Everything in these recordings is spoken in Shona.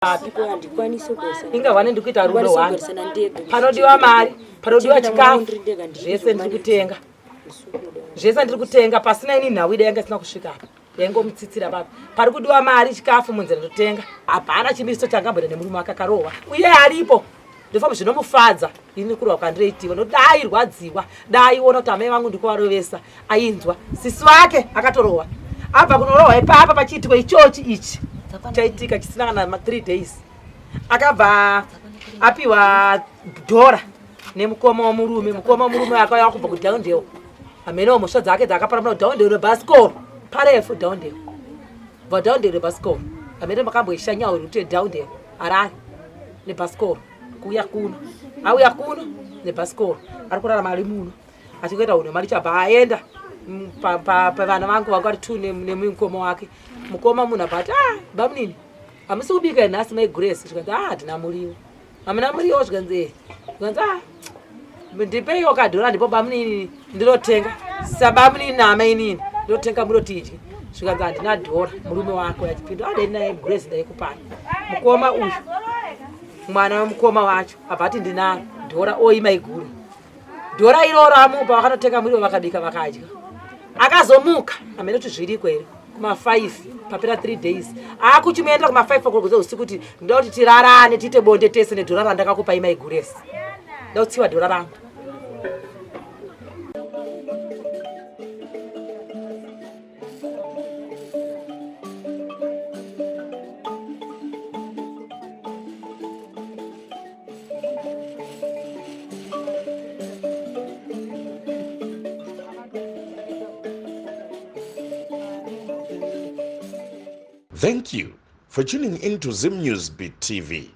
Papi? Handikwanisi kugarisana. Inga wane ndikuita rudo Handikwanisi hwani. kugarisana ndega. Panodiwa mari, panodiwa Chengeta mwana chikafu. ndiri ndega, ndiri Zvese ndiri ndiri kutenga. Zvese ndiri kutenga pasina ini nhau ida yanga isina kusvika apa. Yaingomutsitsira papi. Pari kudiwa mari, chikafu munzira ndotenga. Hapana chimiso changamboita nemurume wake akarohwa. Uye aripo. Ndofamba zvinomufadza ini kurwa kwandireitiwa nokuti dai airwadziwa dai aiona kuti amai vangu ndikuvarovesa ainzwa sisi wake akatorohwa abva kunorohwa ipapa pachiitiko ichochi ichi chaitika chisina kana 3 days akabva apiwa dhora nemukoma wemurume mukoma wemurume akauya kubva kudownhill hameno mhosva dzake dzakaparamura kudownhill nebhasikoro parefu downhill bva downhill nebhasikoro hameno makamboishanyawo rute downhill harare nebhasikoro kuuya kuno auya kuno nebhasikoro ari kurarama ari muno achingoita hunhu mari chabva aenda mm, pavana vangu vanga vari two nemukoma wake mukoma munhu abva ati ah bamunini hamusi kubika nhasi mai grace zvikanzi ah hatina muriwo hamuna muriwo zvikanzi eh zvikanzi ah ndipeiwo kadhora ndipo bamunini ndinotenga sabamunini naamainini ndinotenga muriwo tidye zvikanzi handina dhora murume wako achipinda adai ah, naye grace ndaikupani mukoma uyu mwana wemukoma wacho abva ati ndinaro dhora oyi maiguru dhora iroro amupa vakanotenga muriwo vakabika vakadya akazomuka amene kuti zviriko here kuma5 papera 3 days akuchimuendera kuma5 o'clock dzeusiku kuti ndoda kuti tirarane tiite bonde tese nedhora randakakupai maiguresi ndotsiwa dhora rangu Thank you for tuning in to Zim News Beat TV.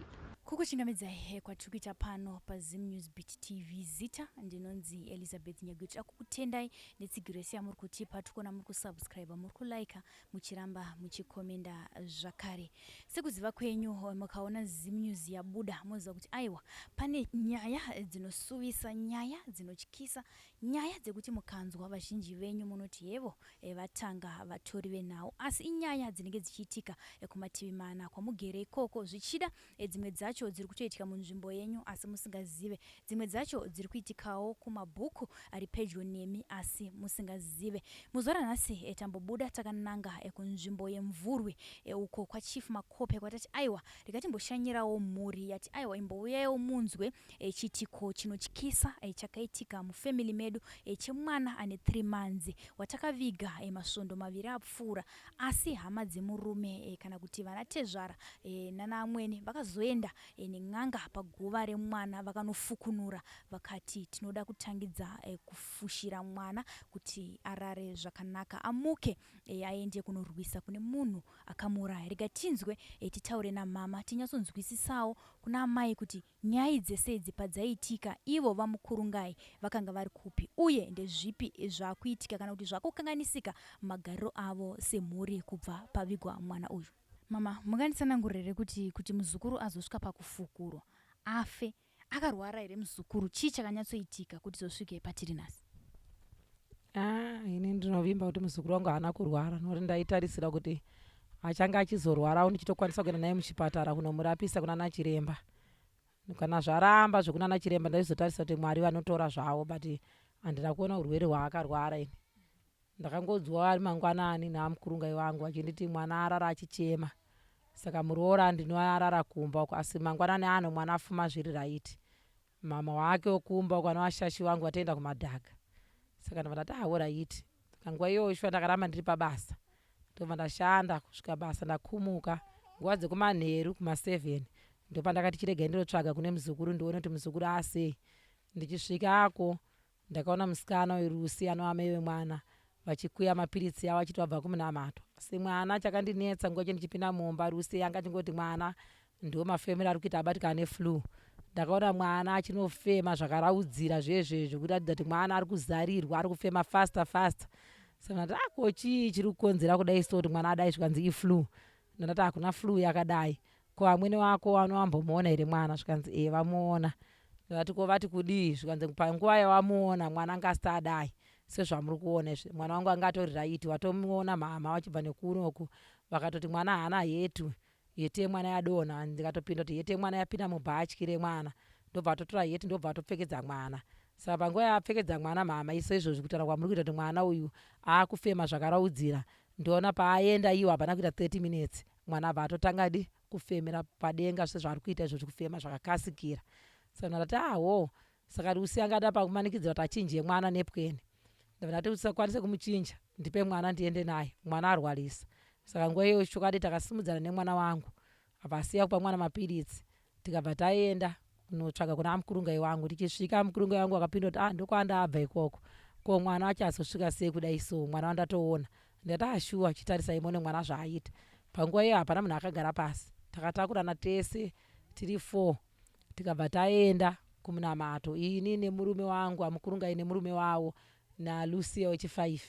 Kukuchingamidzai kwatiri kuita pano paZim News Beat TV. Zita ndinonzi Elizabeth Nyagwe. Tiri kukutendai netsigiro yese yamuri kutipa. Tiri kuona muri kusubscribe, muri kulike, muchiramba muchikomenda zvakare. Sekuziva kwenyu mukaona Zim News yabuda moziva kuti aiwa pane nyaya dzinosuvisa, nyaya dzinotyisa, nyaya dzekuti mukanzwa vazhinji venyu munoti hevo eh, vatanga vatori venhau asi inyaya dzinenge dzichiitika eh, kumativi mana kwamugere ikoko zvichida eh, dzimwe dzacho dziri kutoitika munzvimbo yenyu asi musingazive dzimwe dzacho dziri kuitikawo kumabhuku ari pedyo nemi asi musingazive muzuva ranhasi tambobuda takananga kunzvimbo yemvurwi uko kwachief makope kwatati aiwa rikatimboshanyirawo mhuri yati aiwa imbouyaiwo munzwe chiitiko chinotyisa chakaitika mufamily medu chemwana ane 3 months watakaviga masvondo maviri apfuura asi hama dzemurume kana kuti vana tezvara nana amwene vakazoenda nen'anga paguva remwana vakanofukunura vakati tinoda kutangidza kufushira mwana kuti arare zvakanaka amuke aende kunorwisa kune munhu akamuuraya rega tinzwe titaure namama tinyatsonzwisisawo kuna amai kuti Nyai dzese idzi padzaiitika ivo vaMukurungai vakanga vari kupi uye ndezvipi zvakuitika kana kuti zvakukanganisika magariro avo semhuri kubva pavigwa mwana uyu? Mama, munganditsanangurira here kuti kuti muzukuru azosvika pakufukurwa afe akarwara here muzukuru chii chakanyatsoitika kuti zosvike patiri nhasi? Ah, ini ndinovimba kuti muzukuru wangu haana kurwara nokuti ndaitarisira kuti achange achizorwarawo ndichitokwanisa kuenda naye muchipatara kunomurapisa kunana chiremba kana zvaramba zvekunana chiremba ndaizotarisa kuti mwari vanotora zvavo but handina kuona urwere hwaakarwara ini ndakangonzwa ari mangwanani naamukurungai vangu vachinditi mwana arara achichema saka muroora ndinoarara kumba uko asi mangwanani ano mwana afuma zviri raiti Mama wake wekumba uko anova shashi wangu vatoenda kumadhaka saka ndobva ndati ah horaiti saka nguva iyoyo shuwa ndakaramba ndiri pabasa ndobva ndashanda kusvika basa ndakumuka nguva dzekumanheru kuma7 ndopandakati chiregai ndinotsvaga kune muzukuru ndione kuti muzukuru asei ndichisvikako Ndakaona musikana uyu Lucy anova mai vemwana vachikuya mapiritsi avo achiti vabva kumunamato. Asi mwana chakandinetsa nguva yacho ndichipinda mumba Lucy anga achingoti mwana ndiwo mafemero ari kuita abatikana neflu. Ndakaona mwana achinofema zvakaraudzira zvezve zvekuratidza kuti mwana ari kuzarirwa ari kufema faster faster. Saka ndati ah ko chii chiri kukonzera kudai so kuti mwana adai zvikanzi iflu. Ndandati hakuna flu yakadai. Ko amwene wako wambomuona here mwana zvikanzi ee vamuona. Ndakati ko vati kudii zvikanzi panguva yavamuona mwana anga asati adai sezvamuri kuona izvi mwana wangu anga atori right watomuona mhamha vachibva nekunoku vakatoti mwana haana hetu Heti yemwana yadonha ndikatopinda kuti heti yemwana yapinda mubhatyi remwana ndobva atotora heti ndobva atopfekedza mwana. Saka panguva yaapfekedza mwana mhamha iso izvozvi kutaura kwamuri kuita kuti mwana uyu akufema zvakaraudzira ndoona paaenda iwo hapana kuita 30 minutes mwana abva atotanga di kufemera padenga sezvaari kuita izvozvi kufema zvakakasikira. Saka ndati ahoo Saka Lucy anga ada pakumanikidzira kuti achinje mwana nepwene. Ndabva ndati usakwanise kumuchinja ndipe mwana ndiende naye mwana arwarisa. Saka nguva iyoyo chokwadi takasimudzana nemwana wangu abva asiya kupa mwana mapiritsi tikabva taenda kunotsvaga kuna amukurungai wangu. Tichisvika amukurungai wangu akapinda kuti ah ndokwandabva ikoko ko mwana wacho azosvika sei kudai so mwana wandatoona. Ndikati ah shuwa chitarisai muone mwana zvaaita. Panguva iyoyo hapana munhu akagara pasi takatakurana tese tiri four tikabva taenda kumunamato ini nemurume wangu amukurungai nemurume wavo nalucia wechifive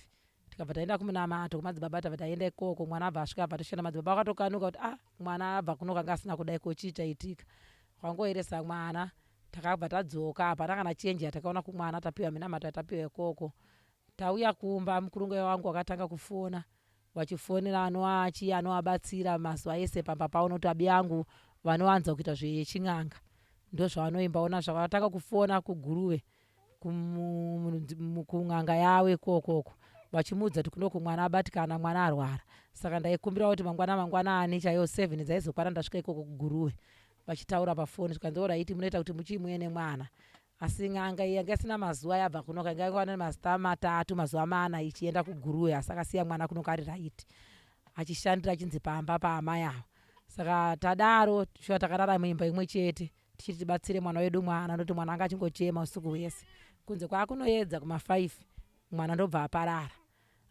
tikabva taenda kumunamato kumadzibaba tabva taenda ikoko mwana abva asvika abva toshanda madzibaba vakatokanuka kuti ah mwana abva kuno kanga asina kudai ko chii chaitika wangoeresa mwana takabva tadzoka hapana kana chenji yatakaona kumwana tapiwa minamato yatapiwa ikoko tauya kumba mukurungai wangu wakatanga kufona Vachifonera anoachi anoabatsira mazuva ese pamba pavo nokuti abi yangu vanowanza kuita zvechin'anga ndozvavanoimba ona zvakatanga kufona kuguruve kun'anga yavo ikokoko vachimuudza kuti kunoku mwana abatikana mwana arwara saka ndaikumbira kuti mangwana mangwanani chaiyo seven dzaizokwana ndasvika ikoko kuguruve vachitaura pafoni zvikanzi oraiti munoita kuti muchimuye nemwana Asi n'anga iyi yanga isina mazuva yabva kuno yanga yangova nemazita matatu mazuva mana ichienda kuGuruve asi akasiya mwana kuno kari right achishandira achinzi pamba paamai ava saka tadaro shuwa takarara muimba imwe chete tichiti tibatsire mwana wedu mwana nokuti mwana anga achingochema usiku hwese kunze kwakunoedza kuma5 mwana ndobva aparara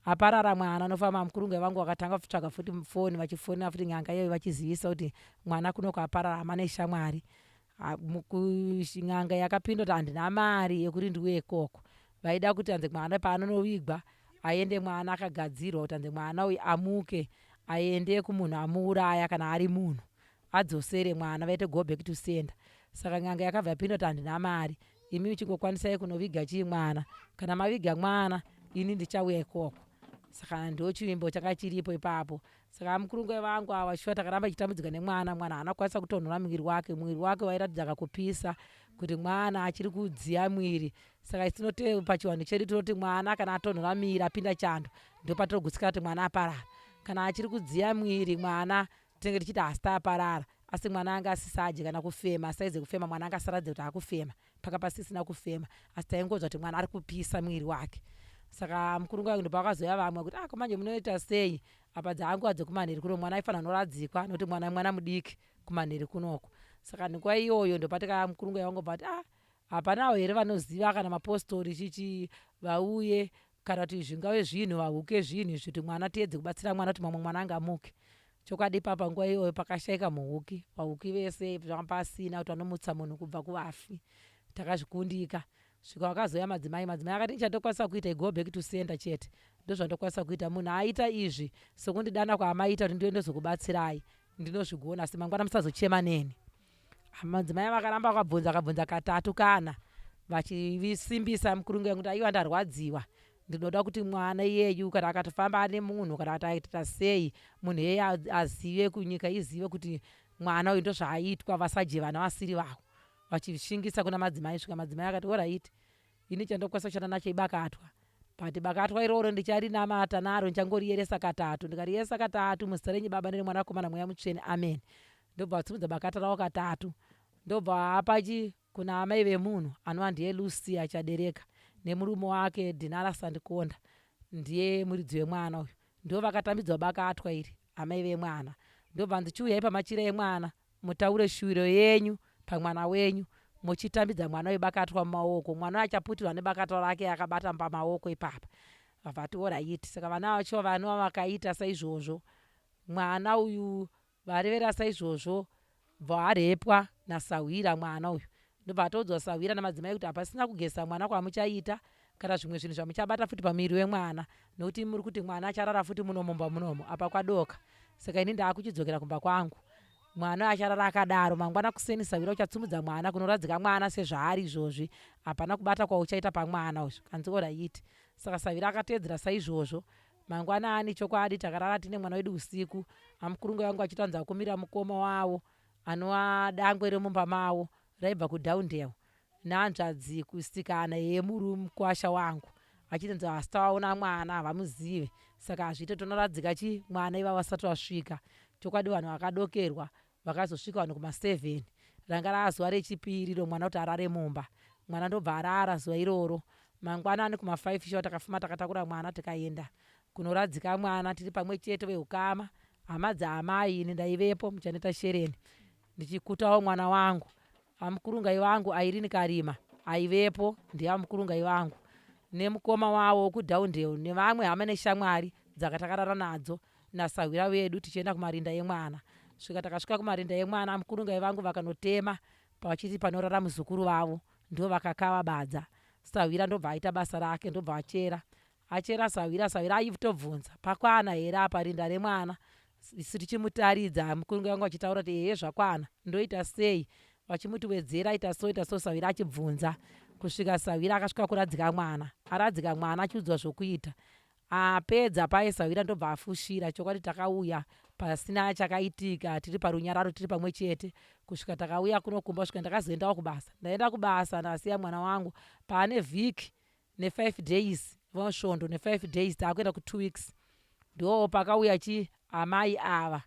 aparara mwana nofamba mukurunga vangu vakatanga kutsvaga futi foni vachifonera futi n'anga iyoyo vachizivisa kuti mwana kunoko aparara hama neshamwari n'anga yakapinda kuti handina mari yekuti ndiuye ikoko vaida kuti anzi mwana paanonovigwa aende mwana akagadzirwa kuti anzi mwana uyu amuke aende kumunhu amuuraya kana ari munhu adzosere mwana vaite go back to sender saka n'anga yakabva yapinda kuti handina mari imi uchingokwanisai kunoviga chii mwana kana maviga mwana ini ndichauya ikoko saka ndochivimbo changa chiripo ipapo saka mukurungu vangu ava shuwa takaramba ichitambudzika nemwana mwana haana kukwanisa kutonhora muviri wake muviri wake wairatidza kakupisa kuti mwana achiri kudziya mwiri saka isu tinoti pachivanhu chedu tinoti mwana kana atonhora miri apinda chando ndopatinogutsikana kuti mwana aparara kana achiri kudziya mwiri mwana tinenge tichiti hasita aparara asi mwana anga asisadye kana kufema asaize kufema mwana anga asaratidze kuti akufema paka pasisina kufema asi taingonzwa kuti mwana ari kupisa mwiri wake saka mukurungu wangu ndopakazouya vamwe kuti ah manje munoita sei apa dzaanguva dzekumanheru kuno mwana aifanira kunoradzikwa nokuti mwana mwana mudiki kumanheru kunoko saka nguva iyoyo ndopatika mukurungu yavangobva kuti ah hapanawo here vanoziva kana mapostori chichi vauye kana kuti zvingave zvinhu vahuke zvinhu izvi kuti mwana tiedze kubatsira mwana kuti mamwe mwana angamuke chokwadi ipapa nguva iyoyo pakashaika muhuki vahuki vese zvanga pasina kuti vanomutsa munhu kubva kuvafi takazvikundika svika vakazouya madzimai madzimai akati nichandokwanisa kuita igo back to sender chete ndozvandokwanisa kuita munhu aita izvi sokundidana kwaamaita kuti ndiwe ndozokubatsirai ndinozvigona asi mangwana musazochema neni madzimai vakaramba vakabvunza akabvunza katatu kana vachisimbisa mukurungu yangu kuti aiwa ndarwadziwa ndinoda kuti mwana iyeyu kana akatofamba ane munhu kana kuti aita sei munhu iyeye azive kunyika izive kuti mwana uyu ndozvaaitwa vasaje vana vasiri vavo vachishingisa kuna madzimai svika madzimai akati oraiti ini chandokwanisa kushanda nacho ibakatwa but bakatwa iroro ndicharinamata naro ndichangoriyeresa katatu ndikariyeresa katatu muzita renyu baba neremwanakomana mweya mutsvene amen ndobva vasimudza bakata ravo katatu ndobva apa chi kuna amai vemunhu anova ndiye Lucia Chadereka nemurume wake Dinara Sandikonda ndiye muridzi wemwana uyu ndivo vakatambidzwa bakatwa iri amai vemwana ndobva nzi chiuyai pamachira emwana mutaure shuwiro yenyu pamwana wenyu muchitambidza mwana uyu bakatwa mumaoko mwana uyu achaputirwa nebakatwa rake akabata pamaoko ipapa vati oraiti saka vana vacho vanova vakaita saizvozvo mwana uyu Varevera saizvozvo bva arepwa nasahwira mwana uyu ndobva atoudzwa sahwira namadzimai kuti hapasina kugeza mwana kwamuchaita kana zvimwe zvinhu zvamuchabata futi pamuviri wemwana nokuti muri kuti mwana acharara futi muno mumba munomu apa kwadoka saka ini ndaakuchidzokera kumba kwangu mwana acharara akadaro mangwana kuseni sahwira uchatsumudza mwana kunoradzika mwana sezvaari izvozvi hapana kubata kwauchaita pamwana uyu kanzi oraiti saka sahwira akateedzera saizvozvo. Mangwanani chokwadi takarara tine mwana wedu usiku, amukurungu vangu vachitanza kumira mukoma wavo anova dangwe remumba mavo raibva kuDowndale nehanzvadzi kusikana yemukwasha wangu vachinzi vasati vaona mwana havamuzive saka hazviite tonoradzika chi mwana ivavo vasati vasvika. Chokwadi vanhu vakadokerwa vakazosvika vanhu kuma7 ranga rava zuva rechipiri romwana kuti arare mumba. Mwana ndobva arara zuva iroro. Mangwanani kuma5 shuwa takafuma takatakura mwana tikaenda kunoradzika mwana tiri pamwe chete veukama hama dzaamai ini ndaivepo muchaneta shereni ndichikutawo mwana wangu. Amukurungai vangu Irene Karima aivepo ndiye amukurungai vangu nemukoma wavo wekuDowndale nevamwe hama neshamwari dzakatakarara nadzo nasahwira wedu tichienda kumarinda emwana. Svika takasvika kumarinda emwana amukurungai vangu vakanotema pachiti panorara muzukuru vavo ndo vakakava badza. Sahwira ndobva aita basa rake ndobva achera achera sahwira sahwira aitobvunza pakwana here apa rinda remwana isu tichimutaridza mukurungu vangu vachitaura kuti ehe zvakwana ndoita sei vachimuti wedzera ita so ita so sahwira achibvunza kusvika sahwira akasvika kuradzika mwana aradzika mwana achiudzwa zvokuita apedza paye sahwira ndobva afushira chokwadi takauya pasina chakaitika tiri parunyararo tiri pamwe chete kusvika takauya kuno kumba kusvika ndakazoendawo kubasa ndaenda kubasa ndakasiya mwana wangu paane vhiki ne5 days svondo ne5 days taakuenda ku2 weeks ndo pakauya chi amai ava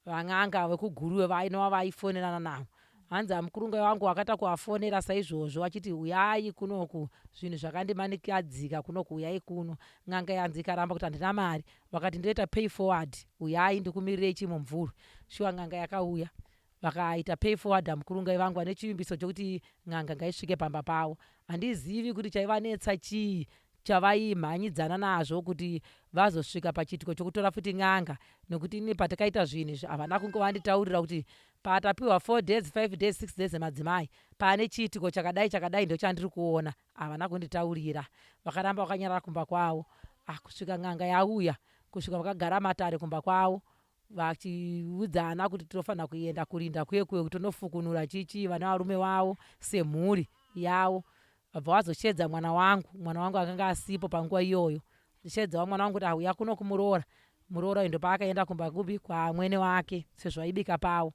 van'anga vekuGuruve vainova vaifonerana navo hanzi amukurunga wangu wakata kuvafonera saizvozvo vachiti uyai kunoku zvinhu zvakandimanikadzika kunoku uyai kuno n'anga yanzi ikaramba kuti handina mari vakati ndoita pay forward uyai ndikumirirei chimumvuri shuwa n'anga yakauya vakaita pay forward amukurungai vangu vane chivimbiso chokuti n'anga ngaisvike pamba pavo handizivi kuti chaivanetsa chii chavaimhanyidzana nazvo kuti vazosvika pachiitiko chokutora futi n'anga nekuti ini patakaita zvinhu izvi havana kunge vanditaurira kuti patapiwa 4 days 5 days 6 days emadzimai pane chiitiko chakadai chakadai ndochandiri kuona havana kunditaurira vakaramba vakanyarara kumba kwavo ah, kusvika n'anga yauya kusvika vakagara matare kumba kwavo vachiudzana kuti tinofanira kuenda kurinda kuye kuye kuti tonofukunura chichi vana varume vavo semhuri yavo vabva vazoshedza mwana wangu mwana wangu akanga asipo panguva iyoyo shedzawo mwana wangu kuti auya kuno kumuroora muroora uyu ndopaakaenda kumba kupi kwaamwene wake sezvo aibika pavo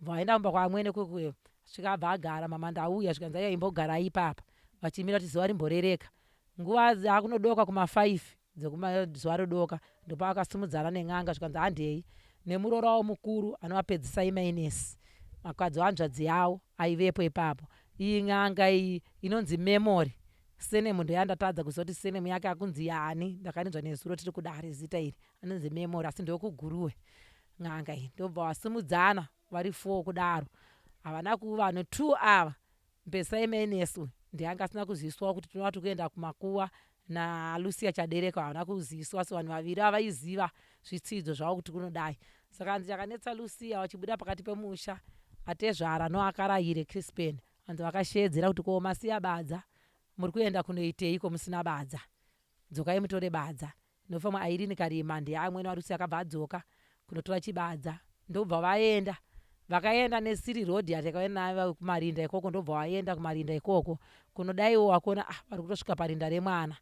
bva vaenda kumba kwaamwene kwekuyo svika abva agara mama ndauya zvikanzi aiwa imbogarai ipapa vachimira kuti zuva rimborereka nguva dzakunodoka kuma5 dzekumazuva rodoka ndopaakasimudzana nen'anga zvikanzi handei nemuroora wavo mukuru anovapedzisa imainesi makadzi wanzvadzi yavo aivepo ipapo iyi n'anga iyi inonzi Memory surname ndoyandatadza kuziva kuti surname yake akunzi yani ndakarinzwa nezuro tiri kudare zita iri anonzi Memory asi ndokuGuruve n'anga iyi ndobva vasimudzana vari four kudaro havana kuva no2 ava Mpesai Mainesi uyu ndiye anga asina kuziviswawo kuti tinova tiri kuenda kumakuva naLucia Chadereka havana kuziviswa so vanhu vaviri avaiziva zvitsidzo zvavo kuti kunodai saka hanzi chakanetsa Lucia vachibuda pakati pemusha atezvara noakarayire Crispin hanzi vakashedzera kuti ko masiya badza muri kuenda kunoiteiko musina badza dzokai mutore badza nofamwe Irene Karima ndiye amwene waLucia akabva adzoka kunotora chibadza ndobva vaenda vakaenda nesiri road yatakaenda nayo kumarinda ikoko ndobva vaenda kumarinda ikoko kunodaiwo wakuona ah vari kutosvika parinda remwana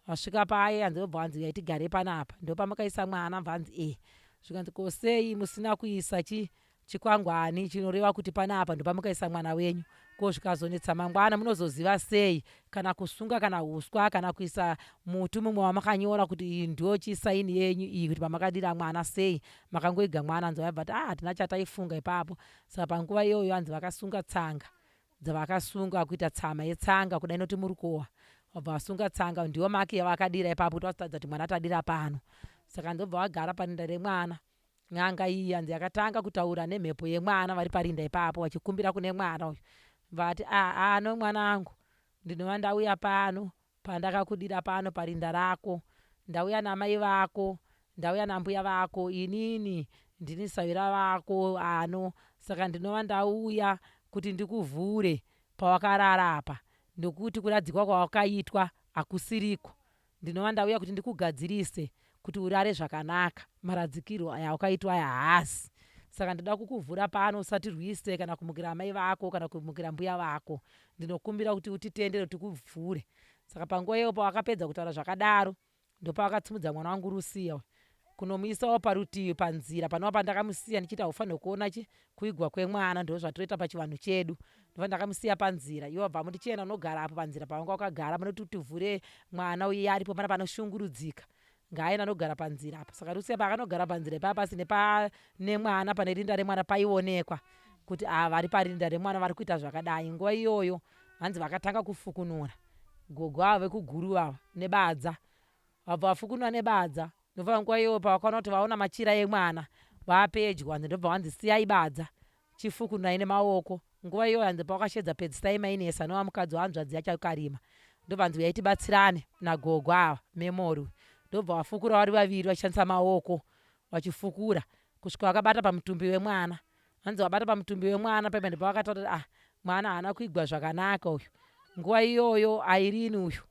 vasvika paye hanzi vobva vanzi uyai tigare panapa ndopamakaisa mwana bva hanzi e zvikanzi ko sei musina kuisa chi chikwangwani chinoreva kuti panapa ndopamukaisa mwana wenyu ko zvikazonetsa mangwana munozoziva sei kana kusunga kana uswa kana kuisa muti mumwe wamakanyora kuti iyi ndo chisaini yenyu iyi kuti pamakadira mwana sei makangoiga mwana hanzi vaibva ti ah hatina chataifunga ipapo saka panguva iyoyo hanzi vakasunga tsanga dzavakasunga kuita tsama yetsanga kudai noti muri kuwa vabva vasunga tsanga ndiyo maki yavakadira ipapo kuti vasatadza kuti mwana tadira pano saka ndobva vagara parinda remwana n'anga iyi hanzi yakatanga kutaura nemhepo yemwana vari parinda ipapo vachikumbira kune mwana uyu vati ano mwana angu ndinova ndauya pano pandakakudira pano parinda rako ndauya namai vako ndauya nambuya vako inini ndini sawira vako ano saka ndinova ndauya kuti ndikuvhure pawakarara apa nokuti kuradzikwa kwawakaitwa hakusiriko ndinova ndauya kuti ndikugadzirise kuti urare zvakanaka maradzikirwo aya wakaitwa aya haasi saka ndoda kukuvhura pano usatirwise kana kumukira amai vako kana kumukira mbuya vako ndinokumbira kuti utitendere kuti tikuvhure saka panguva iyoyo pawakapedza kutaura zvakadaro Ndopavakatsimudza mwana wangu Rusiya uyu kunomuisawo parutivi panzira panova pandakamusiya ndichiti haufanirwe kuona chi kuigwa kwemwana ndozvatinoita pachivanhu chedu ndobva ndakamusiya panzira ivo vabva muti chienda unogara apo panzira pavanga wakagara panoti tivhure mwana uye aripo pana panoshungurudzika ngaaenda anogara panzira apo saka Rusiya paakanogara panzira ipapa pasine pane mwana pane rinda remwana paionekwa kuti ava vari parinda remwana vari kuita zvakadai nguva iyoyo hanzi vakatanga kufukunura gogo ava vekuguru ava nebadza vabva vafukunura nebadza ndobva nguva iyoyo pavakaona kuti vaona machira emwana vapedyo hanzi ndobva vanzi siyai badza chifukunurai nemaoko nguva iyoyo hanzi pavakashedza pedzisai mainesi anova mukadzi wahanzvadzi yacho akarima ndobva hanzi uyai tibatsirane nagogo ava memory ndobva vafukura vari vaviri vachishandisa maoko vachifukura kusvika vakabata pamutumbi wemwana Hanzi vabata pamutumbi wemwana paipa ndipo vakataura kuti ah mwana haana kuigwa zvakanaka uyu. Nguva iyoyo Irene uyu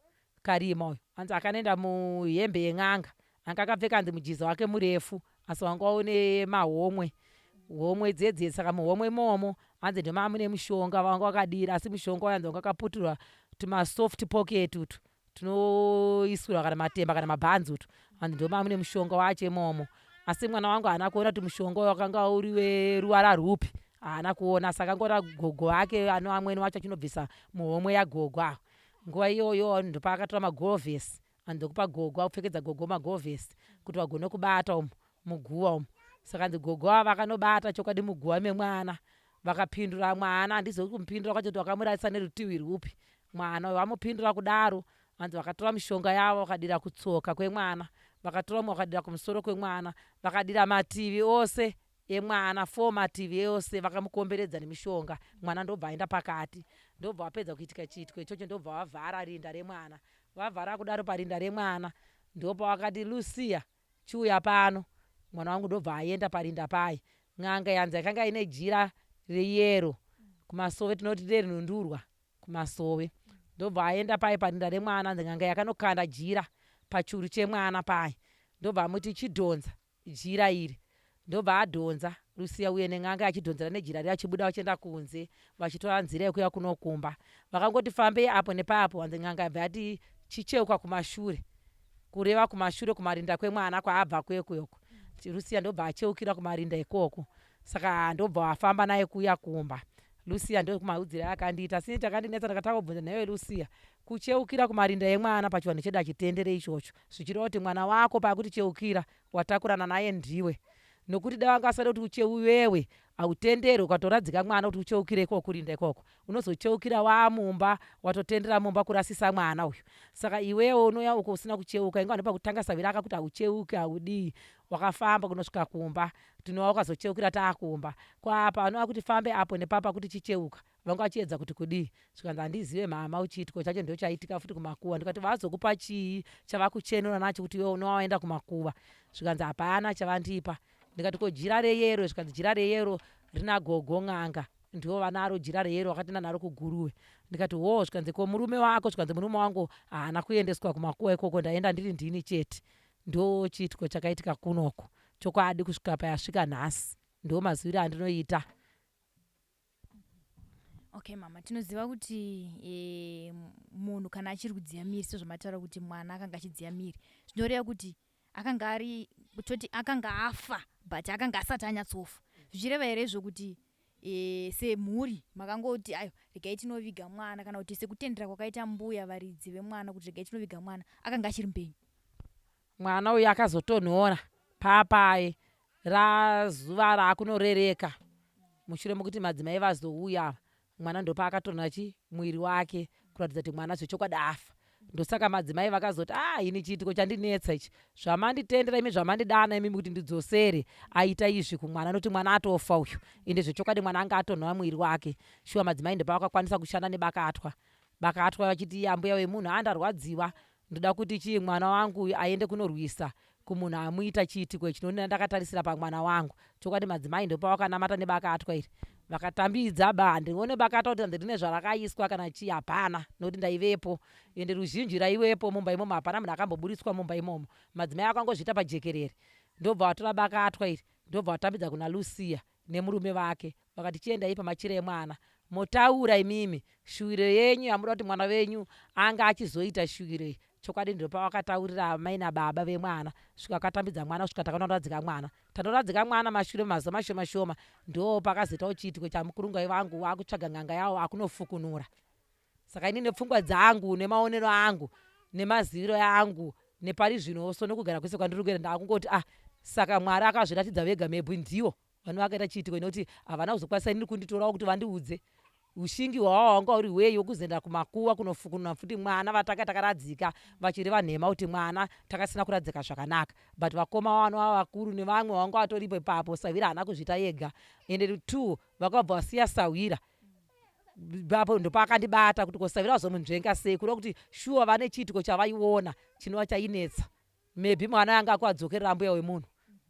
Karima uyu hanzi akanoenda muhembe yen'anga anga akapfeka hanzi mujiza wake murefu asi wanga une mahomwe homwe dzedze saka muhomwe imomo hanzi ndoma mune mushonga wanga wakadira asi mushonga uyu hanzi wanga wakaputirwa tumasoft pocket utu tinoisirwa kana matemba kana mabhanzi utu hanzi ndoma mune mushonga wacho imomo asi mwana wangu haana kuona kuti mushonga uyo wakanga uri weruvara rwupi haana kuona saka angoona gogo vake ano amwene wacho achinobvisa muhomwe yagogo ava nguva iyoyo ndopaakatora magovhesi hanzi ndokupa gogo akupfekedza gogo magovhesi kuti vagone kubata umu muguva umu saka hanzi gogo ava vakanobata chokwadi muguva memwana vakapindura mwana handizivi kumupindura kwacho kuti vakamurarisa nerutivi rwupi mwana uyo vamupindura kudaro hanzi vakatora mishonga yavo vakadira kutsoka kwemwana vakatora umwe vakadira kumusoro kwemwana vakadira mativi ose emwana fo mativi ose vakamukomberedza nemishonga mwana ndobva aenda pakati ndobva vapedza kuitika chiitiko ichocho ndobva vavhara rinda remwana vavhara kudaro parinda remwana ndopavakati lucia Chiuya pano mwana wangu ndobva aenda parinda paye. N'anga yanzi yakanga ine jira reyero kumasowe tinoti renhundurwa kumasowe. Ndobva aenda paye parinda remwana hanzi n'anga yakanokanda jira pachuru chemwana paye. Ndobva amuti chidhonza jira iri. Ndobva adhonza Lucia uye nen'anga achidhonzera nejira riya achibuda vachienda kunze vachitora nzira yekuya kunokumba. Vakangoti fambei apo nepapo hanzi n'anga yabva yati chicheuka kumashure. kureva kumashure kumarinda kwemwana kwaabva kwekwe uko Lucia ndobva acheukira kumarinda ikoko saka ndobva afamba naye kuya kumba Lucia ndokumaudzira akandiita asi chakandinetsa ndakatanga kubvunza nhaiwe Lucia kucheukira kumarinda emwana pachivanhu chedu hachitendere ichocho zvichireva kuti mwana wako pakuti cheukira watakurana naye ndiwe nokuti dai vanga vasada kuti ucheuwewe hautenderwe ukatoradzika mwana kuti ucheukire ikoko kurinda ikoko unozocheukira waamumba watotendera mumba kurasisa mwana uyu saka iwewe unouya uko usina kucheuka inga nepakutanga savira akakuti haucheuki haudii wakafamba kunosvika kumba tinova ukazocheukira taakumba kwaapa anova kuti fambe apo nepapa kuti chicheuka vanga vachiedza kuti kudii zvikanzi handizive mhama uchiitiko chacho ndochaitika futi kumakuva ndikati vazokupa chii chavakuchenura nacho kuti iwe unova waenda kumakuva zvikanzi hapana chavandipa ndikati ko jira reyero zvikanzi jira reyero rina gogo n'anga ndivo vanaro jira reyero vakatenda naro kuguruve ndikati hoo zvikanzi ko murume wako zvikanzi murume wangu haana kuendeswa kumakuva ikoko ndaenda ndiri ndini chete ndo chiitiko chakaitika kunoko chokwadi kusvika payasvika nhasi ndo maziviro andinoita Okay mama, tinoziva kuti e, munhu kana achiri kudziya miri sezvamataura kuti mwana akanga achidziya miri zvinoreva kuti akanga ari toti akanga afa but akanga asati anyatsofa zvichireva here izvo kuti e, semhuri makangoti ayo regai tinoviga mwana kana kuti sekutendera kwakaita mbuya varidzi vemwana kuti regai tinoviga mwana akanga achiri mupenyu Mwana uyu akazotonhora papaye razuva raakunorereka mushure mekuti madzimai vazouya ava mwana ndopaakatonhora chi mwiri wake kuratidza kuti mwana zvechokwadi afa ndosaka madzimai vakazoti ah ini chiitiko chandinetsa ichi zvamanditendera imi zvamandidana imimi kuti ndidzosere aita izvi kumwana nokuti mwana atofa uyu ende zvechokwadi mwana anga atonhora mwiri wake shuwa madzimai ndopavakakwanisa kushanda nebakatwa bakatwa vachiti iye ambuya wemunhu andarwadziwa Ndoda kuti chii mwana wangu uyu aende kunorwisa kumunhu amuita chiitiko ichi nonina ndakatarisira pamwana wangu. Chokwadi madzimai ndopawakanamata nebakatwa iri vakatambidza ba handione bakatwa kuti hanzi rine zvarakaiswa kana chii hapana nokuti ndaivepo ende ruzhinji raiwepo mumba imomo hapana munhu akamboburitswa mumba imomo madzimai akangozviita pajekerere ndobva vatora bakatwa iri ndobva vatambidza kuna Lucia nemurume vake vakati chiendai pamachira emwana motaura imimi shuwiro yenyu yamuda kuti mwana wenyu anga achizoita shuwiro iyi Chokwadi ndopavakataurira amai nababa vemwana svika vakatambidza mwana kusvika takanoradzika mwana. Tanoradzika mwana mashure mazuva mashoma shoma ndo pakazoitawo chiitiko chamukurungai vangu wakutsvaga n'anga yawo akunofukunura. Saka ini nepfungwa dzangu nemaonero angu nemaziviro angu nepari zvino so nokugara kwese kwandiri kuenda ndakungoti ah saka Mwari akazviratidza vega maybe ndiwo vanova vakaita chiitiko nekuti havana kuzokwanisa inini kunditorawo kuti vandiudze ushingi hwavo hwanga huri hwei wekuzoenda kumakuva kunofukunura futi mwana vatanga takaradzika vachireva nhema kuti mwana takasina kuradzika zvakanaka but vakoma vanova vakuru nevamwe vanga vatoripo ipapo sahwira haana kuzviita ega ende two vakabva vasiya sahwira ipapo ndopaakandibata kuti ko sahwira vazomunzvenga sei kureva kuti shuwa vane chiitiko chavaiona chinova chainetsa Maybe mwana anga akuadzokerera ambuya wemunhu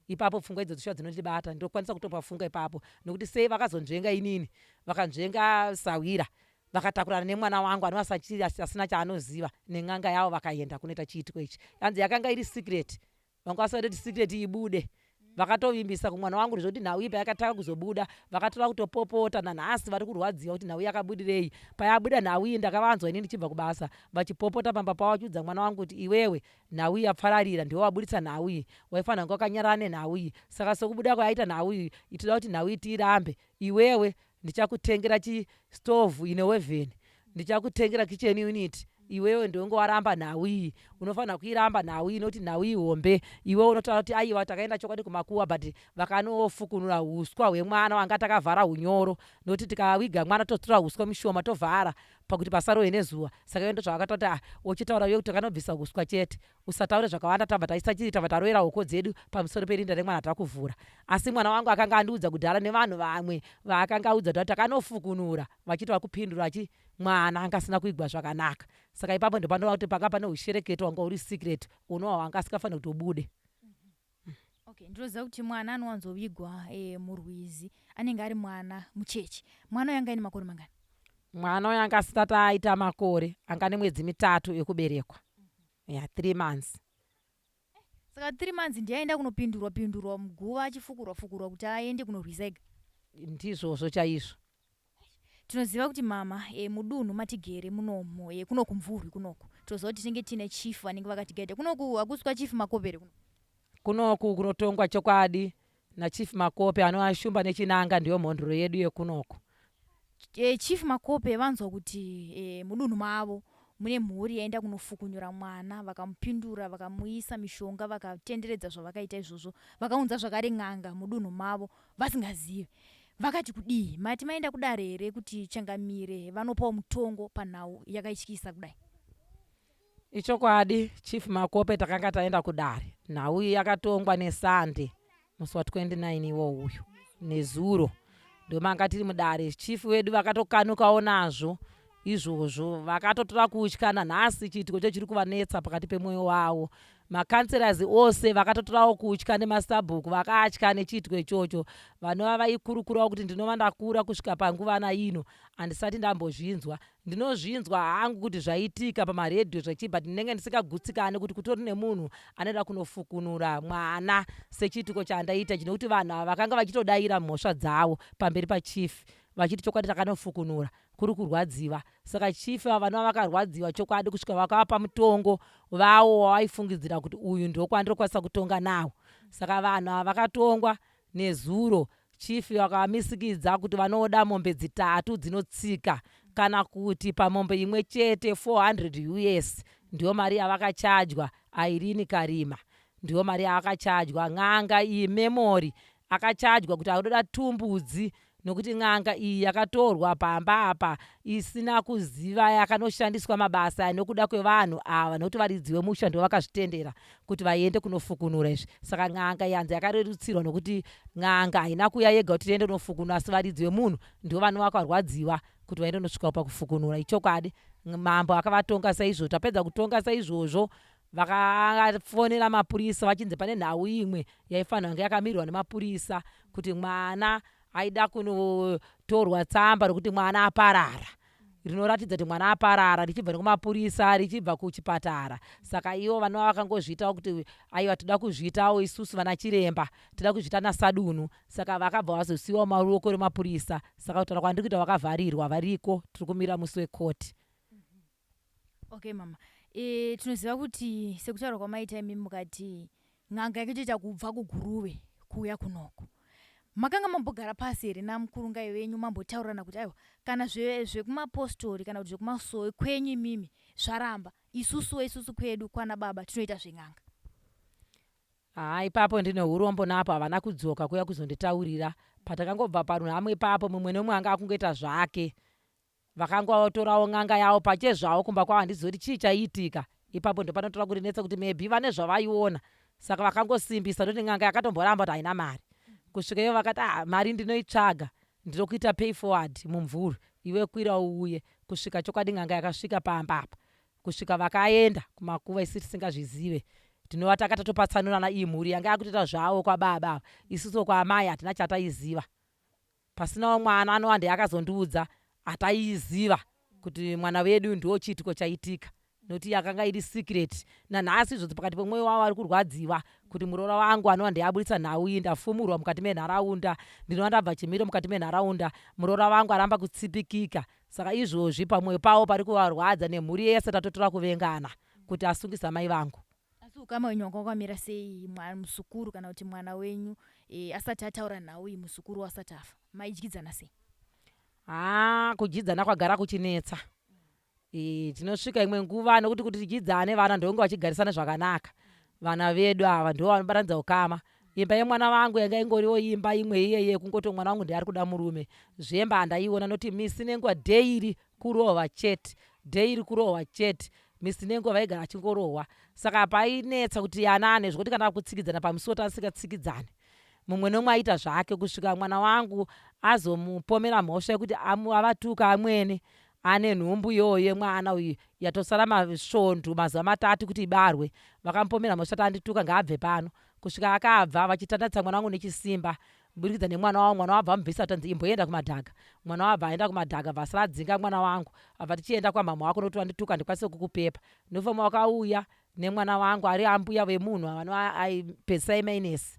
ipapo pfungwa idzodzo shuwa dzinondibata ndokwanisa kutopafunga ipapo nokuti sei vakazonzvenga inini vakanzvenga sahwira vakatakurana nemwana wangu anova asina chaanoziva nen'anga yavo vakaenda kunoita chiitiko ichi yanzi yakanga iri secret vanga vasingade kuti secret ibude Vakatovimbisa kumwana wangu zvekuti nhau iyi payakatanga kuzobuda vakatora kutopopota nanhasi vari kurwadziwa kuti nhau yakabudirei. Payabuda nhau iyi ndakavanzwa ini ndichibva kubasa vachipopota pamba pavo vachiudza mwana wangu kuti iwewe nhau iyi yapfararira ndiwe waburitsa nhau iyi waifanira kunge wakanyarara nenhau iyi saka sekubuda kwayaita nhau iyi toda kuti nhau iyi tiirambe iwewe ndichakutengera chistovhu ine wevheni ndichakutengera kitchen unit iwewe ndiwenge waramba nhau iyi unofanira kuiramba nhau iyi nokuti nhau iyi hombe iwe unotaura kuti aiwa takaenda chokwadi kumakuwa but vakanofukunura uswa hwemwana wanga takavhara unyoro nokuti tikawiga mwana totora uswa mushoma tovhara pakuti pasarohwe nezuva saka iwe ndozvavakataura kuti ah uchitaura iwe kuti takanobvisa uswa chete Usataure zvakawanda tabva taisa chii tabva tarovera hoko dzedu pamusoro perinda remwana takuvhura. Asi mwana wangu akanga andiudza kudhara nevanhu vamwe vaakanga audza kuti takanofukunura vachiti vakupindura achi mwana anga asina kuigwa zvakanaka. Saka ipapo ndopanoona kuti panga pane hushereketo hwanga huri secret unova hwanga asikafaniri kuti ubude. Okay, ndinoziva kuti mwana anowanzovigwa e, murwizi anenge ari mwana mucheche. Mwana uyo anga aine makore mangani? Mwana uyo anga asati aita makore, anga nemwedzi mitatu yekuberekwa. Yeah, 3 months. Saka 3 months ndiye aenda kunopindurwa pindurwa muguva achifukurwa fukurwa kuti aende kunorwisa ega. Ndizvozvo chaizvo. Tinoziva kuti mama e, mudunhu matigere munomu e, kuno kumvurwi kunoku tinoziva kuti tinenge tiine chief vanenge vakatigaidha kunoku hakusi kwachief Makope here kuno? Kunoku kunotongwa chokwadi nachief Makope anova shumba nechinanga ndiyo mhondoro yedu yekunoku. E, chief Makope vanzwa kuti e, mudunhu mavo mune mhuri yaenda kunofukunyura mwana vakamupindura vakamuisa mishonga vakatenderedza zvavakaita izvozvo vakaunza zvakare n'anga mudunhu mavo vasingazive Vakati kudii? Mati maenda kudare here kuti changamire vanopawo mutongo panhau yakaityisa kudai? Ichokwadi Chief Makope takanga taenda kudare. Nhau iyi yakatongwa neSunday musi wa 29 iwo uyu nezuro ndomanga tiri mudare. Chief vedu vakatokanukawo nazvo izvozvo vakatotora kutya nanhasi chiitiko cho chiri kuvanetsa pakati pemwoyo wavo Macouncillors ose vakatotorawo kutya nemasabhuku vakatya nechiitiko ichocho vanova vaikurukurawo kuti ndinova ndakura kusvika panguvana ino handisati ndambozvinzwa. Ndinozvinzwa hangu kuti zvaitika pamaredhiyo zvechii but ndinenge ndisingagutsikane kuti kutori nemunhu anoda kunofukunura mwana sechiitiko chandaita ichi nekuti vanhu ava vakanga vachitodaira mhosva dzavo pamberi pachief vachiti chokwadi takanofukunura kuri kurwadziva Saka chief ava vanova vakarwadziwa chokwadi kusvika vakavapa mutongo vawo wavaifungidzira kuti uyu ndokwandinokwanisa kutonga nawo. Saka vanhu ava vakatongwa nezuro chief vakavamisikidza kuti vanoda mombe dzitatu dzinotsika kana kuti pamombe imwe chete 400 us ndiyo mari yavakachajwa Irene Karima ndiyo mari yaakachajwa n'anga iyi Memory akachajwa kuti anoda tumbudzi nokuti n'anga iyi yakatorwa pamba apa isina kuziva yakanoshandiswa mabasa aya nokuda kwevanhu ava nokuti varidzi vemusha ndivo vakazvitendera kuti vaende kunofukunura izvi saka n'anga yanzi yakarerutsirwa nokuti n'anga haina kuuya yega kuti tiende kunofukunura asi varidzi vemunhu ndivo vanova vakarwadziwa kuti vaende kunosvikawo pakufukunura ichokwadi mambo akavatonga saizvozvo tapedza kutonga saizvozvo Vakafonera mapurisa vachinzi pane nhau imwe yaifanirwa kunge yakamirwa nemapurisa kuti mwana aida kunotorwa tsamba rokuti mwana aparara rinoratidza kuti mwana aparara richibva nekumapurisa richibva kuchipatara saka ivo vanova vakangozviitawo kuti aiwa toda kuzviitawo isusu vana chiremba toda kuzviita nasadunhu saka vakabva vazosiiwa mumaoko remapurisa saka kutaura kwandiri kuita vakavharirwa variko tiri kumira musi wekoti Okay mama. E, tinoziva kuti sekutaura kwamaita imi mukati n'anga yakatoita kubva kuguruve kuuya kunoko makanga mambogara pasi here namukurungai venyu mambotaurirana kuti aiwa kana zvekumapostori kana kuti zvekumasowe kwenyu imimi zvaramba isusuwo isusu kwedu kwana baba tinoita zven'anga Haa ipapo ndine hurombo napo havana kudzoka kuuya kuzonditaurira. Patakangobva parunhamo ipapo mumwe nemumwe anga akungoita zvake. Vakangotorawo n'anga yavo pachezvavo kumba kwavo handizivi kuti chii chaiitika. Ipapo ndopanotora kundinetsa kuti maybe vane zvavaiona saka vakangosimbisa nekuti n'anga yakatomboramba kuti haina mari. Kusvika ivo vakati ah mari ndinoitsvaga ndinokuita pay forward mumvuri iwe kwira uuye kusvika chokwadi n'anga yakasvika pamba apa kusvika vakaenda kumakuva isu tisingazvizive tinova taka tatopatsanurana iyi mhuri yanga yakutoita zvavo kwababa ava isusu kwaamai hatina chataiziva pasinawo mwana anova ndiye akazondiudza hataiziva kuti mwana wedu ndiwo chiitiko chaitika nokuti yakanga iri secret nanhasi izvozvo pakati pemwoyo wavo vari kurwadziwa kuti muroora wangu anova ndiye aburitsa nhau iyi ndafumurwa mukati menharaunda ndinova ndabva chimiro mukati menharaunda muroora wangu aramba kutsipikika Saka izvozvi pamwoyo pavo pari kuvarwadza nemhuri yese tatotora kuvengana kuti asungisa mai vangu. Asi ukama hwenyu hwanga hwakamira sei muzukuru kana kuti mwana wenyu e, asati ataura nhau iyi muzukuru asati afa maidyidzana sei? Haa kudyidzana kwagara kuchinetsa. E, tinosvika imwe nguva nokuti kuti tidyidzane vana ndonge vachigarisana zvakanaka. Vana vedu ava ndivo vanobatanidza ukama. Imba yemwana wangu yanga ingoriwo imba imwe iyeye yekungoti mwana wangu ndiye ari kuda murume. Zvemba handaiona noti misi nenguva daily kurohwa chete, daily kurohwa chete. Misi nenguva vaigara vachingorohwa. Saka painetsa kuti yanane zvekuti kana kutsikidzana pamusuwo tasingatsikidzane. Mumwe nomwe aita zvake kusvika mwana wangu azomupomera mhosva yekuti avatuka amwene Ane nhumbu iyoyo yemwana uyu yatosara masvondo mazuva matatu kuti ibarwe. Vakamupomera mhosva kuti andituka ngaabve pano. Kusvika akabva vachitandatsa mwana wangu nechisimba kuburikidza nemwana wavo. Mwana wabva amubvisa kuti imboenda kumadhaga. Mwana wabva aenda kumadhaga bva asara adzinga mwana wangu. Abva tichienda kwamhamha wako nokuti wandituka handikwanise kukupepa. Nofoma wakauya nemwana wangu ari ambuya vemunhu vanova aipedzisa mainesi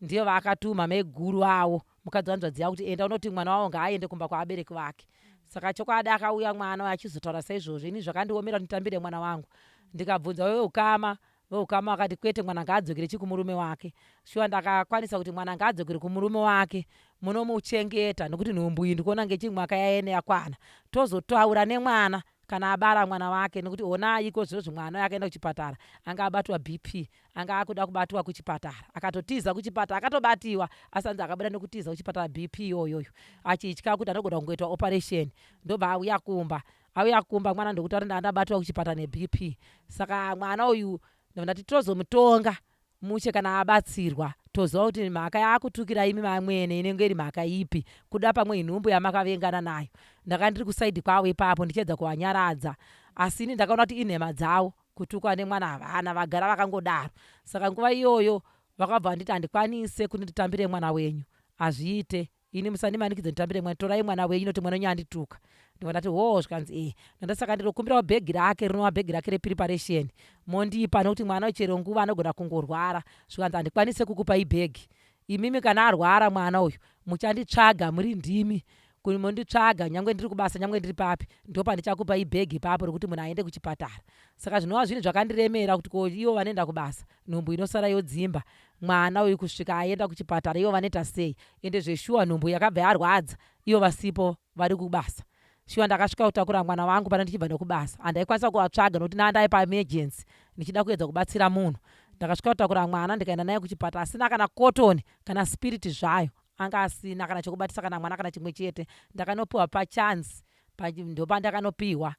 Ndiyo vaakatuma maiguru avo mukadzi wanzvadzi yavo kuti enda unoti mwana wavo ngaaende kumba kwaabereki vake. Saka chokwadi akauya mwana achizotaura saizvozvo ini zvakandiomera kuti nditambire mwana wangu. Ndikabvunza veukama, veukama vakati kwete mwana ngaadzokere chi kumurume wake. Shuwa ndakakwanisa kuti mwana ngaadzokere kumurume wake munomuchengeta nokuti nhumbu iyi ndikuona ngechimwaka yaene yakwana. Tozotaura nemwana kana abara mwana wake nekuti honai iko zvino zvimwana uyo akaenda kuchipatara anga abatwa BP anga akuda kubatwa kuchipatara akatotiza kuchipatara akatobatiwa asi anzi akabuda nekutiza kuchipatara BP iyoyoyo achitya kuti anogona kungoitwa operation ndobva auya kumba auya kumba mwana ndokutaura ndaa ndabatwa kuchipatara neBP saka mwana uyu ndati tozomutonga mushe kana abatsirwa toziva kuti mhaka yaakutukira imi vamwene inenge iri mhaka ipi kuda pamwe inhumbu yamakavengana nayo ndanga ndiri kusaidi kwavo ipapo ndichiedza kuvanyaradza asi ini ndakaona kuti inhema dzavo kutukwa nemwana havana vagara vakangodaro saka nguva iyoyo vakabva vanditi handikwanise kuti nditambire mwana wenyu hazviite Ini musandimanikidze nditambire mwana torai mwana wenyu noti mwana wenyu andituka ndibva ndati hoo zvikanzi ee ndandasaka ndinokumbirawo bhegi rake rinova bhegi rake repreparation mondipa nokuti mwana chero nguva anogona kungorwara zvikanzi handikwanise kukupai bhegi imimi kana arwara mwana uyu muchanditsvaga muri ndimi monditsvaga nyangwe ndiri kubasa nyangwe ndiri papi ndopandichakupai bhegi ipapo rekuti munhu aende kuchipatara saka zvinova zvinhu zvakandiremera kuti ko ivo vanoenda kubasa nhumbu inosara yodzimba mwana uyu kusvika aenda kuchipatara ivo vanoita sei ende zveshuwa nhumbu yakabva yarwadza ivo vasipo vari kubasa shuwa ndakasvika kutakura mwana wangu pana ndichibva nekubasa handaikwanisa kuvatsvaga nokuti ndandai paemergency ndichida kuedza kubatsira munhu ndakasvika kutakura mwana ndikaenda naye kuchipatara asina kana kotoni kana spiriti zvayo anga asina kana chekubatisa kana mwana kana chimwe chete ndakanopiwa pachance ndopandakanopiwa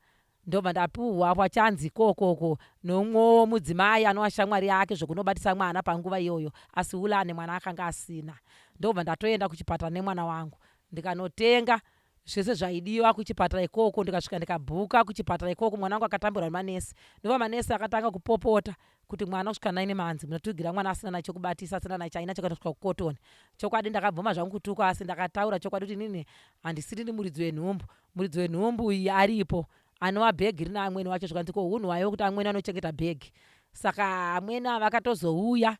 Ndobva ndapuhwa kwachanzi ikokoko neumwewo mudzimai anova shamwari yake zvekunobatisa mwana panguva iyoyo asi Ulane mwana akanga asina. Ndobva ndatoenda kuchipatara nemwana wangu ndikanotenga zvese zvaidiwa kuchipatara ikoko ndikasvika ndikabhuka kuchipatara ikoko mwana wangu akatambirwa nemanesi ndobva manesi akatanga kupopota kuti mwana kusvika 9 months munotugira mwana asina na chekubatisa asina na chaina chakaita kusvika kukotoni chokwadi ndakabvuma zvangu kutukwa asi ndakataura chokwadi kuti inini handisiri ndi muridzi wenhumbu Muridzi wenhumbu iyi aripo anova bhegi rina amwene wacho zvikanzi ko hunhu hwaive kuti amwene anochengeta bhegi saka amwene ava vakatozouya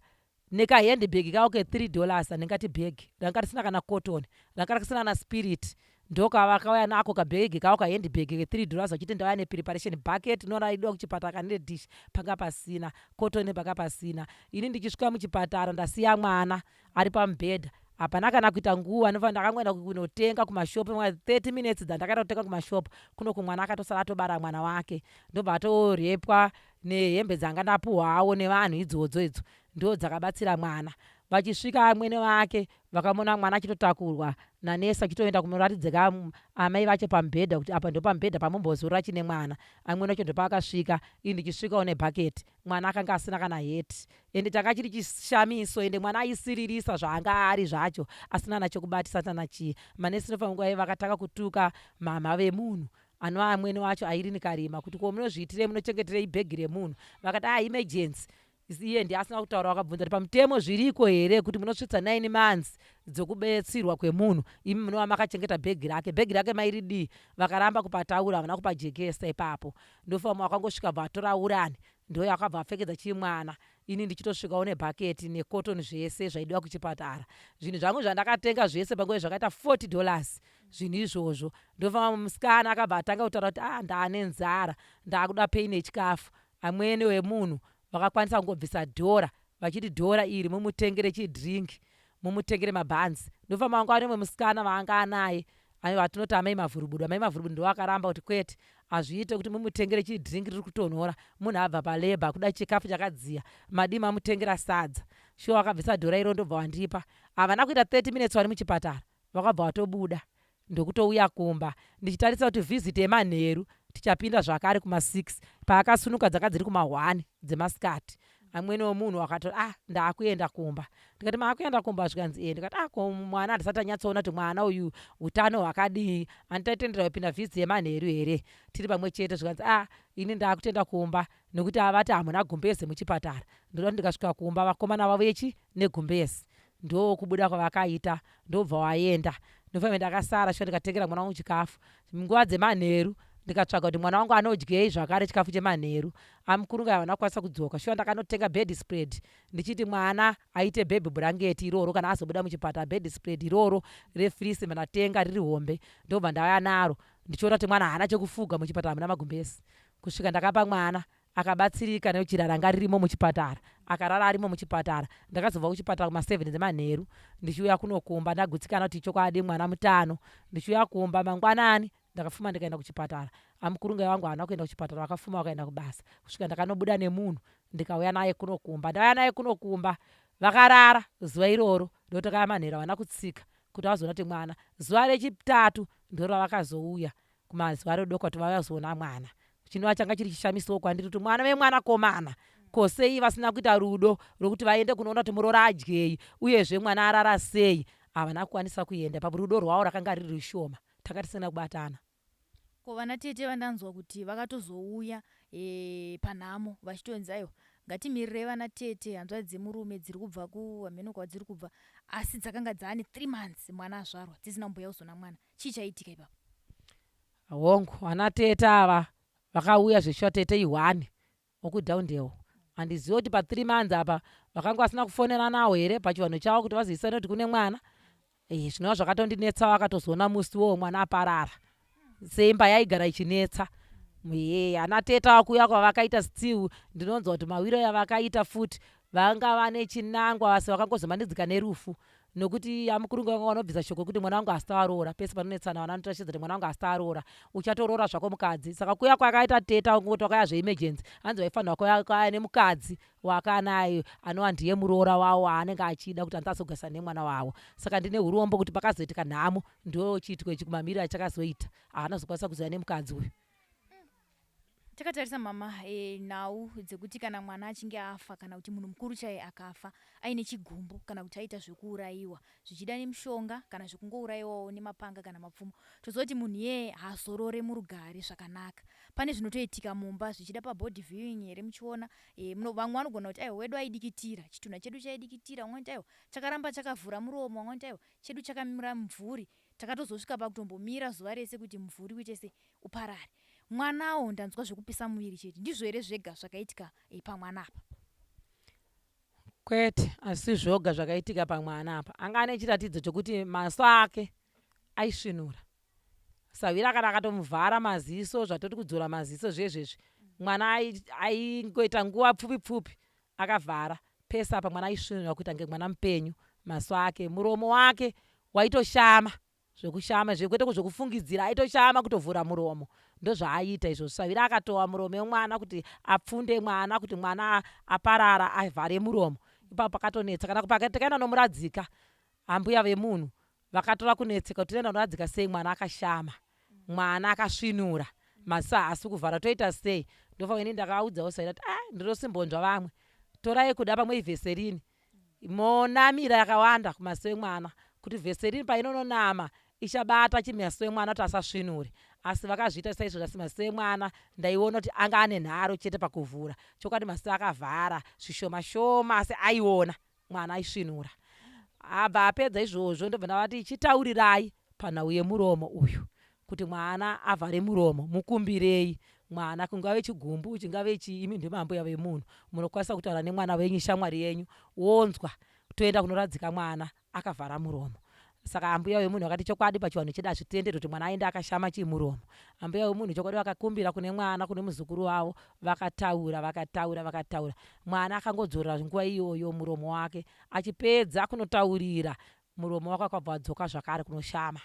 nekahandbag kavo ke 3 dollars andingati bhegi ranga risina kana cotton ranga risina kana spirit Ndokavakauya nako kabhegi kavo kahandbag ke3 dollars vachiti ndauya nepreparation bucket inoona idiwa kuchipatara kane dish panga pasina kotoni panga pasina. Ini ndichisvika muchipatara ndasiya mwana ari pamubhedha hapana kana kuita nguva ndofanira ndakangoenda kunotenga kumashopu 30 minutes dzandakaita kutenga kumashopu kuno kumwana akatosara atobara mwana wake ndobva atorepwa nehembe dzanga ndapuhwawo nevanhu idzodzo idzo ndo dzakabatsira mwana. Vachisvika amwene vake vakamuona mwana achitotakurwa nanesi achitoenda kunoratidzika amai vacho pamubhedha kuti apa ndopamubhedha pamumbozorora chine mwana. Amwene vacho ndopaakasvika ini ndichisvikawo nebhaketi mwana akanga asina kana heti ende changa chiri chishamiso ende mwana aisiririsa zvaanga ari zvacho asina na chekubatisa asina chii. Manesi ndofanira nguva vakatanga kutuka mhamha vemunhu anova amwene wacho Irene Karima kuti ko munozviitirei munochengeterei bhegi remunhu vakati ah emergency iye ndiye asina kutaura vakabvunza kuti pamutemo zviriko here kuti munosvitsa 9 months dzokubetsirwa kwemunhu imi munova makachengeta bhegi rake bhegi rake mairidii vakaramba kupataura havana kupajekesa ipapo ndofama wakangosvika bva atora urani ndoyo akabva apfekedza chimwana ini ndichitosvikawo nebhaketi nekotoni zvese zvaidiwa kuchipatara zvinhu zvangu zvandakatenga zvese panguva zvakaita 40 dollars zvinhu izvozvo ndofama musikana akabva atanga kutaura kuti ah ndaane nzara ndaakuda pei nechikafu amwene wemunhu vakakwanisa kungobvisa dhora vachiti dhora iri mumutengere chidrink mumutengere mabhanzi ndofamba vanga vane mumwe musikana vaanga anaye vatinoti amai mavhurubudu amai mavhurubudu ndovakaramba kuti kwete hazviite kuti mumutengere chidrink riri kutonhora munhu abva palebha kuda chikafu chakadziya madii mamutengera sadza shuwa vakabvisa dhora iro ndobva wandipa havana kuita 30 minutes vari muchipatara vakabva vatobuda ndokutouya kumba ndichitarisa kuti visit yemanheru tichapinda zvakare kuma6 paakasunuka dzanga dziri kuma1 dzemasikati amwene wemunhu akati ah ndaakuenda kumba ndikati maakuenda kumba zvikanzi e ndikati ah ko mwana handisati anyatsoona kuti mwana uyu utano hwakadii handitaitendera kupinda visit yemanheru here tiri pamwe chete zvikanzi ah ini ndaakutenda kumba nekuti avati hamuna gumbeze muchipatara ndoda kuti ndikasvika kumba vakomana vavo yechi negumbezi ndokubuda kwavakaita ndobva waenda ndofanira ndakasara shuwa ndikatengera mwana wangu chikafu nguva dzemanheru ndikatsvaga kuti mwana wangu anodyei zvakare chikafu chemanheru amukurunga havana kukwanisa kudzoka shuwa ndakanotenga bed spread ndichiti mwana aite baby blanket iroro kana azobuda muchipatara bed spread iroro refleece ndatenga riri hombe ndobva ndauya naro ndichiona kuti mwana haana chekufuga muchipatara hamuna magumbezi kusvika ndakapa mwana akabatsirika nechira ranga ririmo muchipatara akarara arimo muchipatara ndakazobva kuchipatara kuma7 dzemanheru ndichiuya kunokumba ndagutsikana kuti chokwadi mwana mutano ndichiuya kumba mangwanani ndakafuma ndikaenda kuchipatara amukurungai vangu haana kuenda kuchipatara vakafuma vakaenda kubasa kusvika ndakanobuda nemunhu ndikauya naye kunokumba ndauya naye kunokumba vakarara zuva iroro ndotakaya manheru havana kutsika kuti vazoona kuti mwana zuva rechitatu ndoravakazouya kumazuva redoko kuti vavazoona mwana chinova changa chiri chishamiso kwandiri kuti mwana vemwanakomana ko sei vasina kuita rudo rwokuti vaende kunoona kuti muroora adyei uyezve mwana arara sei havana kukwanisa kuenda papo rudo rwavo rakanga riri rushoma tanga tisina kubatana ko vana tete vandanzwa kuti vakatozouya e, panhamo vachitonzi aiwa ngatimirirei vana tete hanzvadzi dzemurume dziri kubva kuhameno kwadziri kubva asi dzakanga dzaane 3 months mwana azvarwa dzisina kumboya kuzona mwana chii chaitika ipapo hongu vana tete ava vakauya zveshuwa tete ihwani wokudhaundale handizivi kuti pa3 months apa vakanga vasina kufoneranawo here pachivanhu chavo kuti vazivisane kuti kune mwana e, zvinova zvakatondinetsa vakatozoona musi wowo mwana aparara seimba yaigara ichinetsa ye ana teta vakuuya kwavakaita still ndinonzwa kuti mawiro yavakaita futi vanga vane chinangwa asi vakangozomanidzika nerufu nokuti amukurungu vanga vanobvisa shoko kuti mwana wangu asita aroora pese panonetsana vana vanotoshedza kuti mwana wangu asita aroora uchatoroora zvako mukadzi saka kuya kwakaita teta ngoti wakaya zveemergency hanzi vaifanirwa kuya nemukadzi waakanaye anova ndiye muroora wavo waanenge achida kuti anzi azogarisana nemwana wavo saka ndine urombo kuti pakazoitika nhamo ndo chiitiko ichi kumamiriro achakazoita haana kuzokwanisa kuzouya nemukadzi uyu takatarisa mama e, nhau dzekuti kana mwana achinge afa kana kuti munhu mukuru chaiye akafa aine chigumbu kana kuti aita zvekuurayiwa zvichida nemishonga kana zvekungourayiwawo nemapanga kana mapfumo tozoti munhu iyeye haazorore murugare zvakanaka pane zvinotoitika mumba zvichida pabody viewing here muchiona e, vamwe vanogona kuti aiwa wedu aidikitira chitunha chedu chaidikitira vamwe vanoti aiwa chakaramba chakavhura muromo vamwe vanoti aiwa chedu chakamira mumvuri takatozosvika pakutombomira zuva rese kuti mumvuri uite se uparare mwanawo ndanzwa zvekupisa muviri chete ndizvo here zvega zvakaitika e, pamwana apa kwete asi zvoga zvakaitika pamwana apa anga ane chiratidzo chokuti maso ake aisvinura Sahwira kana akatomuvhara maziso zvatoti kudzora maziso zvezvezvi mwana aingoita nguva pfupi pfupi akavhara pese apa mwana aisvinura kuita nge mwana mupenyu maso ake muromo wake waitoshama zvekushama zve kwete zvekufungidzira aitoshama kutovhura muromo ndozvaaiita izvozvo sahwira akatowa muromo wemwana kuti apfunde mwana kuti mwana aparara avhare muromo ipapo pakatonetsa kana tikaenda nomuradzika ambuya vemunhu Vakatora kunetseka kuti tinoenda kunoradzika sei mwana akashama mwana akasvinura maziso haasi kuvhara toita sei ndofa ini ndakaudzawo saira kuti ah ndinosimbonzwa vamwe torai kuda pamwe ivheserini monamira yakawanda kumaziso emwana kuti vheserini painononama ichabata chimaziso emwana kuti asasvinure asi vakazviita saizvozvo asi maziso emwana ndaiona kuti anga ane nharo chete pakuvhura chokwadi maziso akavhara zvishoma shoma asi aiona mwana aisvinura abva apedza izvozvo ndobva ndavati chitaurirai panhau yemuromo uyu kuti mwana avhare muromo mukumbirei mwana kungave chigumbu chingave chii imi ndimi ambuya vemunhu munokwanisa kutaura nemwana wenyu shamwari yenyu wonzwa toenda kunoradzika mwana akavhara muromo saka ambuya wemunhu vakati chokwadi pachivanhu chedu hazvitenderwi kuti mwana aende akashama chii muromo ambuya wemunhu chokwadi vakakumbira kune mwana kune muzukuru wavo vakataura vakataura vakataura mwana akangodzorera nguva iyoyo muromo wake achipedza kunotaurira muromo wake akabva wadzoka zvakare kunoshama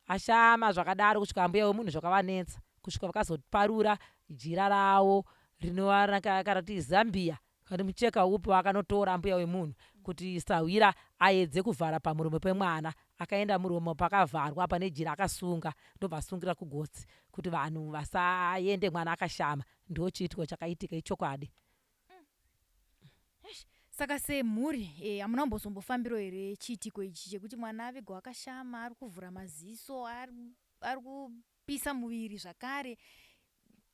ashama zvakadaro kusvika ambuya wemunhu zvakavanetsa kusvika vakazoparura jira ravo rinova kana kuti zambia Kana mucheka upi waakanotora ambuya wemunhu kuti sahwira aedze kuvhara pamuromo pemwana. Akaenda muromo pakavharwa pane jira akasunga ndobva asungira kugotsi kuti vanhu vasaende mwana akashama. Ndochiitiko chakaitika ichokwadi. Eish, saka semhuri eh, hamuna kumbozombofambirawo here chiitiko ichi chekuti mwana avigwa akashama ari kuvhura maziso ari ari kupisa muviri zvakare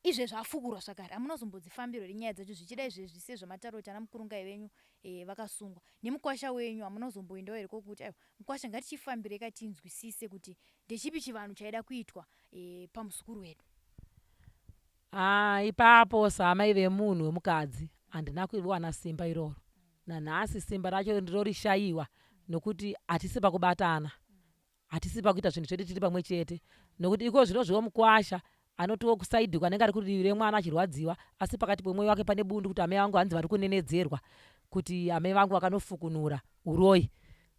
izvezvi afukurwa zvakare hamuna kuzombodzifambira here nyaya dzacho zvichida izvezvi sezvamataura kuti ana mukurungai venyu eh, vakasungwa nemukwasha wenyu hamuna kuzomboendawo here kokuti aiwa mukwasha ngatichifambirei ka tinzwisise kuti ndechipi chivanhu chaida kuitwa eh, pamuzukuru wedu Ah, ipapo saamai vemunhu wemukadzi handina kuwana simba iroro nanhasi simba racho ndirorishayiwa nokuti hatisi pakubatana Hatisi pakuita zvinhu zvedu tiri pamwe chete nokuti iko zvino zviwo mukwasha anotiwo kusaidhi kwanenge ari kudivi remwana achirwadziwa asi pakati pemwoyo wake pane bundu kuti amai vangu hanzi vari kunenedzerwa kuti amai vangu vakanofukunura uroyi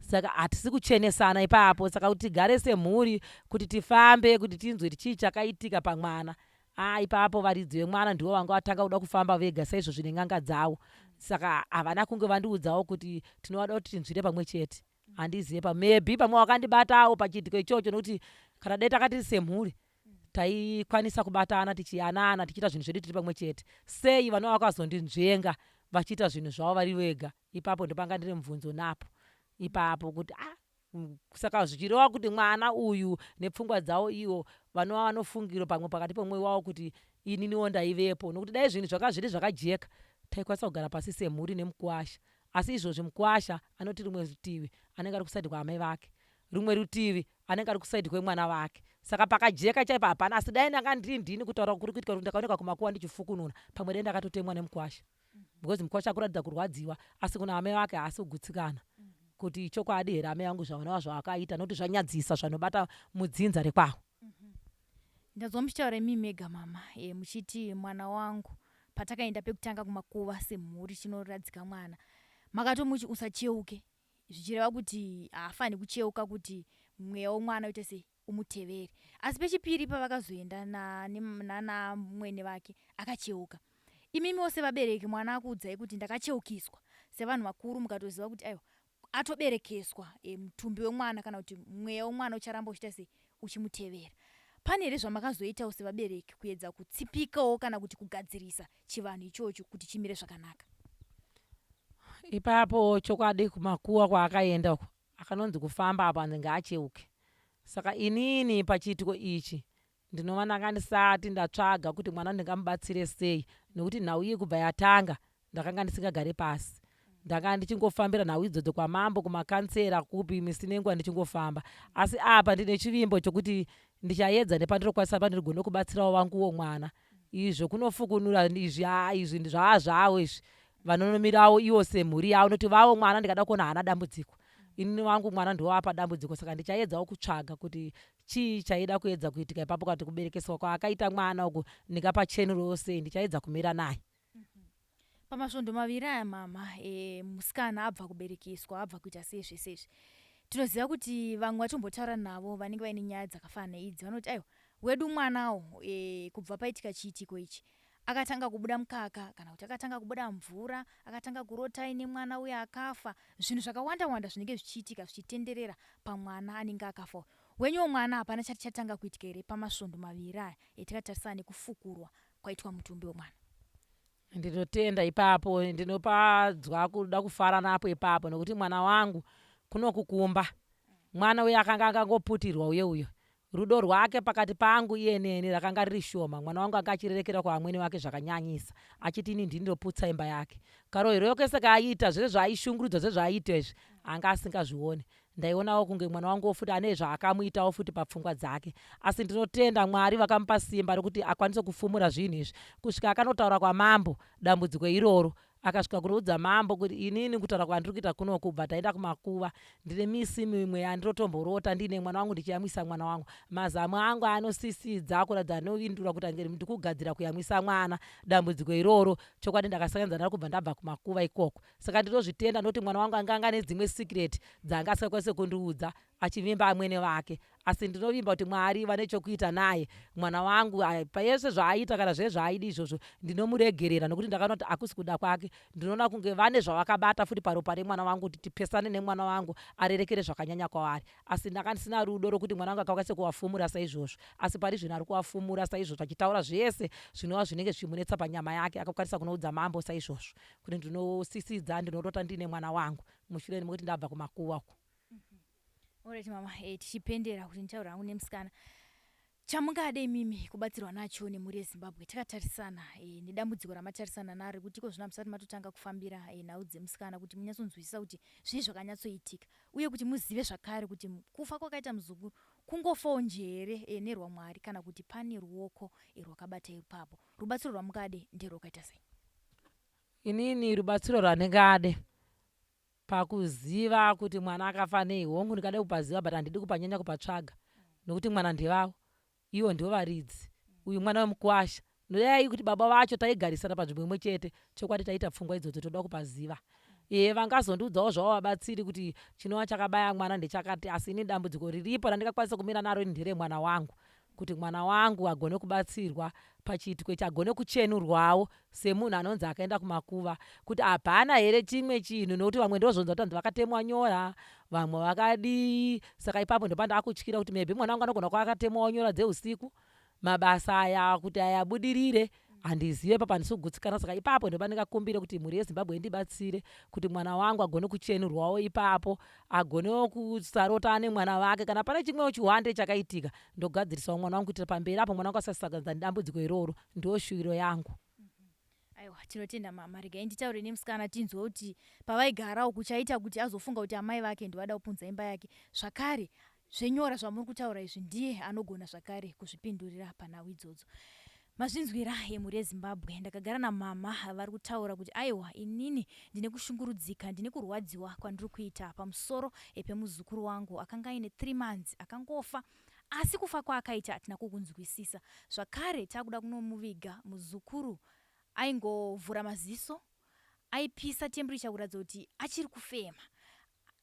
saka hatisi kuchenesana ipapo saka kuti tigare semhuri kuti tifambe kuti tinzwe kuti chii chakaitika pamwana Ah, ipapo varidzi vemwana ndivo vanga vatanga kuda kufamba vega saizvozvi nen'anga dzavo saka havana kunge vandiudzawo kuti tinovada kuti tinzwire pamwe chete handizive pa maybe pamwe wakandibatawo pachiitiko ichocho nokuti kana dai takatiri semhuri taikwanisa kubatana tichiyanana tichiita zvinhu zvedu tiri pamwe chete sei vanova vakazondinzvenga vachiita zvinhu zvavo vari vega ipapo ndopanga ndine mubvunzo napo ipapo kuti ah saka zvichireva kuti mwana uyu nepfungwa dzavo iwo vanova vanofungiro pamwe pakati pemwoyo wavo kuti ininiwo ndaivepo nokuti dai zvinhu zvanga zviri zvakajeka taikwanisa kugara pasi semhuri nemukuwasha Asi izvozvi mukuwasha anoti rimwe rutivi anenge ari kuside kwaamai vake rumwe rutivi anenge ari kuside kwemwana vake saka pakajeka chaipo hapana asi dai ndanga ndiri ndini kutaura kuri kuitika kuti ndakaoneka kumakuva ndichifukunura pamwe dai ndakatotemwa nemukuwasha because mukuwasha akuratidza kurwadziwa asi kuna amai vake haasi kugutsikana kuti chokwadi here amai vangu zvavanova zvavakaita nokuti zvanyadzisa zvanobata mudzinza rekwavo Ndanzwa muchitaura imi mega mama e, muchiti mwana wangu patakaenda pekutanga kumakuva semhuri tinoradzika mwana makatomuti usacheuke zvichireva kuti haafanhi kucheuka kuti mweya womwana uite sei umutevere asi pechipiri pavakazoenda nana mwene vake akacheuka imimiwo sevabereki mwana akuudzai kuti ndakacheukiswa sevanhu vakuru mukatoziva kuti aiwa atoberekeswa e, mutumbi wemwana kana kuti mweya wemwana ucharamba uchiita sei uchimutevera pane here zvamakazoitawo sevabereki kuedza kutsipikawo kana kuti kugadzirisa chivanhu ichocho kuti chimire zvakanaka ipapo chokwadi kumakuwa kwaakaenda uko akanonzi kufamba apo anzi ngaacheuke saka inini pachiitiko ichi Ndinova ndanga ndisati ndatsvaga kuti mwana ndingamubatsire sei nekuti nhau iyi kubva yatanga ndakanga ndisingagare pasi. Ndanga ndichingofambira nhau idzodzo kwamambo, kumakansera, kupi misi nenguva ndichingofamba. Asi apa ndine chivimbo chokuti ndichaedza nepandinokwanisa pandirigone kubatsirawo vanguwo mwana. Izvo kunofukunura izvi haa izvi zvaa zvavo izvi. Vanonomirawo ivo semhuri yavo nekuti vavo mwana ndikada kuona haana dambudziko. Inini wangu mwana ndowapa dambudziko, saka ndichaedzawo kutsvaga kuti chii chaida kuedza kuitika ipapo, kati kuberekeswa kwaakaita mwana uku ndingapachenurawo sei. Ndichaedza kumira naye. Pamasvondo maviri aya mama, musikana abva kuberekeswa, abva kuita sei zvese izvi, tinoziva kuti vamwe vatombotaura navo vanenge vaine nyaya dzakafanana neidzi vanoti aiwa, wedu mwanawo kubva paitika chiitiko ichi akatanga kubuda mukaka, kana kuti akatanga kubuda mvura, akatanga kurota aine mwana uye akafa, zvinhu zvakawanda wanda zvinenge zvichiitika zvichitenderera pamwana anenge akafa. Wenyuwo mwana hapana chati chatanga kuitika here pamasvondo maviri aya etakatarisana nekufukurwa kwaitwa mutumbi wemwana? Ndinotenda ipapo, ndinopadzwa kuda kufara napo ipapo, nokuti mwana wangu kunokukumba mwana uyo akanga akangoputirwa uye uyo rudo rwake pakati pangu iye neni rakanga riri shoma. Mwana wangu anga achirerekera kuvamwene vake zvakanyanyisa, achiti ini ndini ndoputsa imba yake. Karohero kese kaaiita, zvese zvaaishungurudzwa, zvese zvaaiita izvi, anga asingazvioni. Ndaionawo kunge mwana wanguwo futi ane zvaakamuitawo futi papfungwa dzake. Asi ndinotenda Mwari vakamupa simba rekuti akwanise kufumura zvinhu izvi kusvika akanotaura kwamambo dambudziko iroro. Akasvika kunoudza mambo kuti inini kutaura kwandiri kuita kuno kubva taenda kumakuva, ndine misi mimwe yandirotomborota ndiine mwana wangu ndichiyamwisa mwana wangu. Mazamu angu anosisidza kuratidza anovindura kuti ange ndikugadzira kuyamwisa mwana. Dambudziko iroro chokwadi ndakasanganidza naro kubva ndabva kumakuva ikoko. Saka ndinozvitenda nekuti mwana wangu anga anga nedzimwe secret dzaanga asingakwanise kundiudza achivimba amwene vake. Asi ndinovimba kuti Mwari vane chokuita naye mwana wangu. Payese zvaaita kana zvese zvaaidi izvozvo, ndinomuregerera nokuti ndakaona kuti hakusi kuda kwake. Ndinoona kunge vane zvavakabata futi paropa remwana wangu kuti tipesane nemwana wangu arerekere zvakanyanya kwavari. Asi ndanga ndisina rudo rokuti mwana wangu akakwanise kuvafumura saizvozvo. Asi pari zvino ari kuvafumura saizvozvo achitaura zvese zvinova zvinenge zvichimunetsa panyama yake. Akakwanisa kunoudza mambo saizvozvo kuti ndinosisidza, ndinorota ndiine mwana wangu mushure mekuti ndabva kumakuva uku. Alright mama, tichipendera kuti nditaura hangu nemusikana, chamungade imimi kubatsirwa nacho nemhuri yeZimbabwe takatarisana nedambudziko ramatarisana naro rekuti iko zvino hamusati matotanga kufambira nhau dzemusikana kuti munyatsonzwisisa kuti zvii zvakanyatsoitika, uye kuti muzive zvakare kuti kufa kwakaita muzukuru kungofawo njere nerwaMwari kana kuti pane ruoko rwakabata ipapo. Rubatsiro rwamungade nderwakaita sei? Inini rubatsiro rwandingade pakuziva kuti mwana akafa nei, hongu ndingade kupaziva, but handidi kupanyanya kupatsvaga nokuti mwana ndevavo, ivo ndivo varidzi. Uyu mwana wemukuwasha, nodai kuti baba vacho taigarisana panzvimbo imwe chete, chokwadi taita pfungwa idzodzo toda kupaziva. Vangazondiudzawo zvavo vabatsiri kuti chinova chakabaya mwana ndechakati, asi ini dambudziko riripo randingakwanisa kumira naro ini nderemwana wangu, kuti mwana wangu agone kubatsirwa pachiitiko ichi, agone kuchenurwawo semunhu anonzi akaenda kumakuva, kuti hapana here chimwe chinhu, nokuti vamwe ndozvonzwa kuti vanzi vakatemwa nyora, vamwe vakadii. Saka ipapo ndopandakutyira kuti maybe mwana wangu anogona kuva akatemwawo nyora dzeusiku, mabasa aya kuti ayabudirire handizive, ipapo handisi kugutsikana. Saka ipapo ndopandingakumbire kuti mhuri yeZimbabwe indibatsire kuti mwana wangu agone kuchenurwawo ipapo, agonewo kusarota nemwana wake. Kana pane chimwewo chihwande chakaitika, ndogadzirisawo mwana wangu kuitira pamberi apo mwana wangu asasangana nedambudziko iroro. Ndo shuwiro yangu. Aiwa, tinotenda mama. Regai nditaure nemusikana tinzwe kuti pavaigara uku chaita kuti azofunga kuti amai vake ndovada kupunza imba yake. Zvakare zvenyora zvamuri kutaura izvi ndiye anogona zvakare kuzvipindurira panhau idzodzo. Mazvinzwira emhuri yeZimbabwe, ndakagara namama vari kutaura kuti aiwa, inini ndine kushungurudzika, ndine kurwadziwa kwandiri kuita pamusoro pemuzukuru wangu akanga aine 3 months akangofa, asi kufa kwaakaita hatina kukunzwisisa. Zvakare takuda kunomuviga, muzukuru aingovhura maziso, aipisa temperature kuratidza kuti achiri kufema,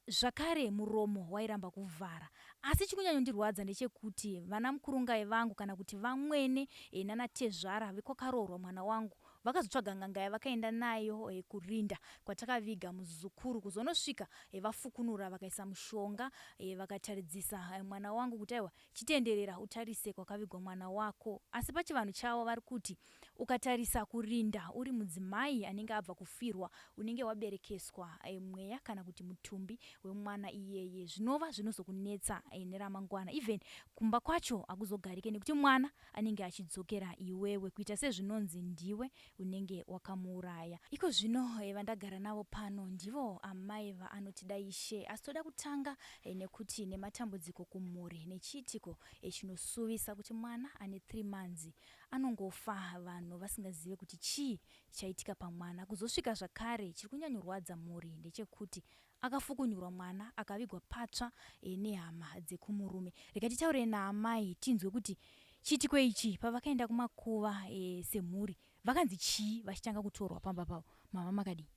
zvakare muromo wairamba kuvhara. Asi chikunyanyondirwadza ndechekuti vana mukurungai vangu kana kuti vamwene nanatezvara vekwakaroorwa mwana wangu vakazotsvaga n'anga yavakaenda nayo kurinda kwatakaviga muzukuru, kuzonosvika vafukunura vakaisa mushonga, vakataridzisa mwana wangu kuti aiwa, chitenderera utarise kwakavigwa mwana wako. Asi pachivanhu chavo vari kuti ukatarisa kurinda uri mudzimai anenge abva kufirwa, unenge waberekeswa mweya kana kuti mutumbi wemwana iyeye, zvinova zvinozokunetsa neramangwana. Even kumba kwacho hakuzogarike nekuti mwana anenge achidzokera iwewe, kuita sezvinonzi ndiwe unenge wakamuuraya. Iko zvino vandagara navo pano ndivo amai vaanotida Ishe, asi toda kutanga nekuti nematambudziko kumhuri nechiitiko chinosuvisa kuti mwana ane 3 months anongofa vanhu vasingazive kuti chii chaitika pamwana. Kuzosvika zvakare chiri kunyanyorwadza mhuri ndechekuti Akafukunyurwa mwana akavigwa patsva e, nehama dzekumurume. Rega titaure naamai tinzwe kuti chiitiko ichi pavakaenda kumakuva e, semhuri vakanzi chii vachitanga kutorwa pamba pavo. Mama makadii?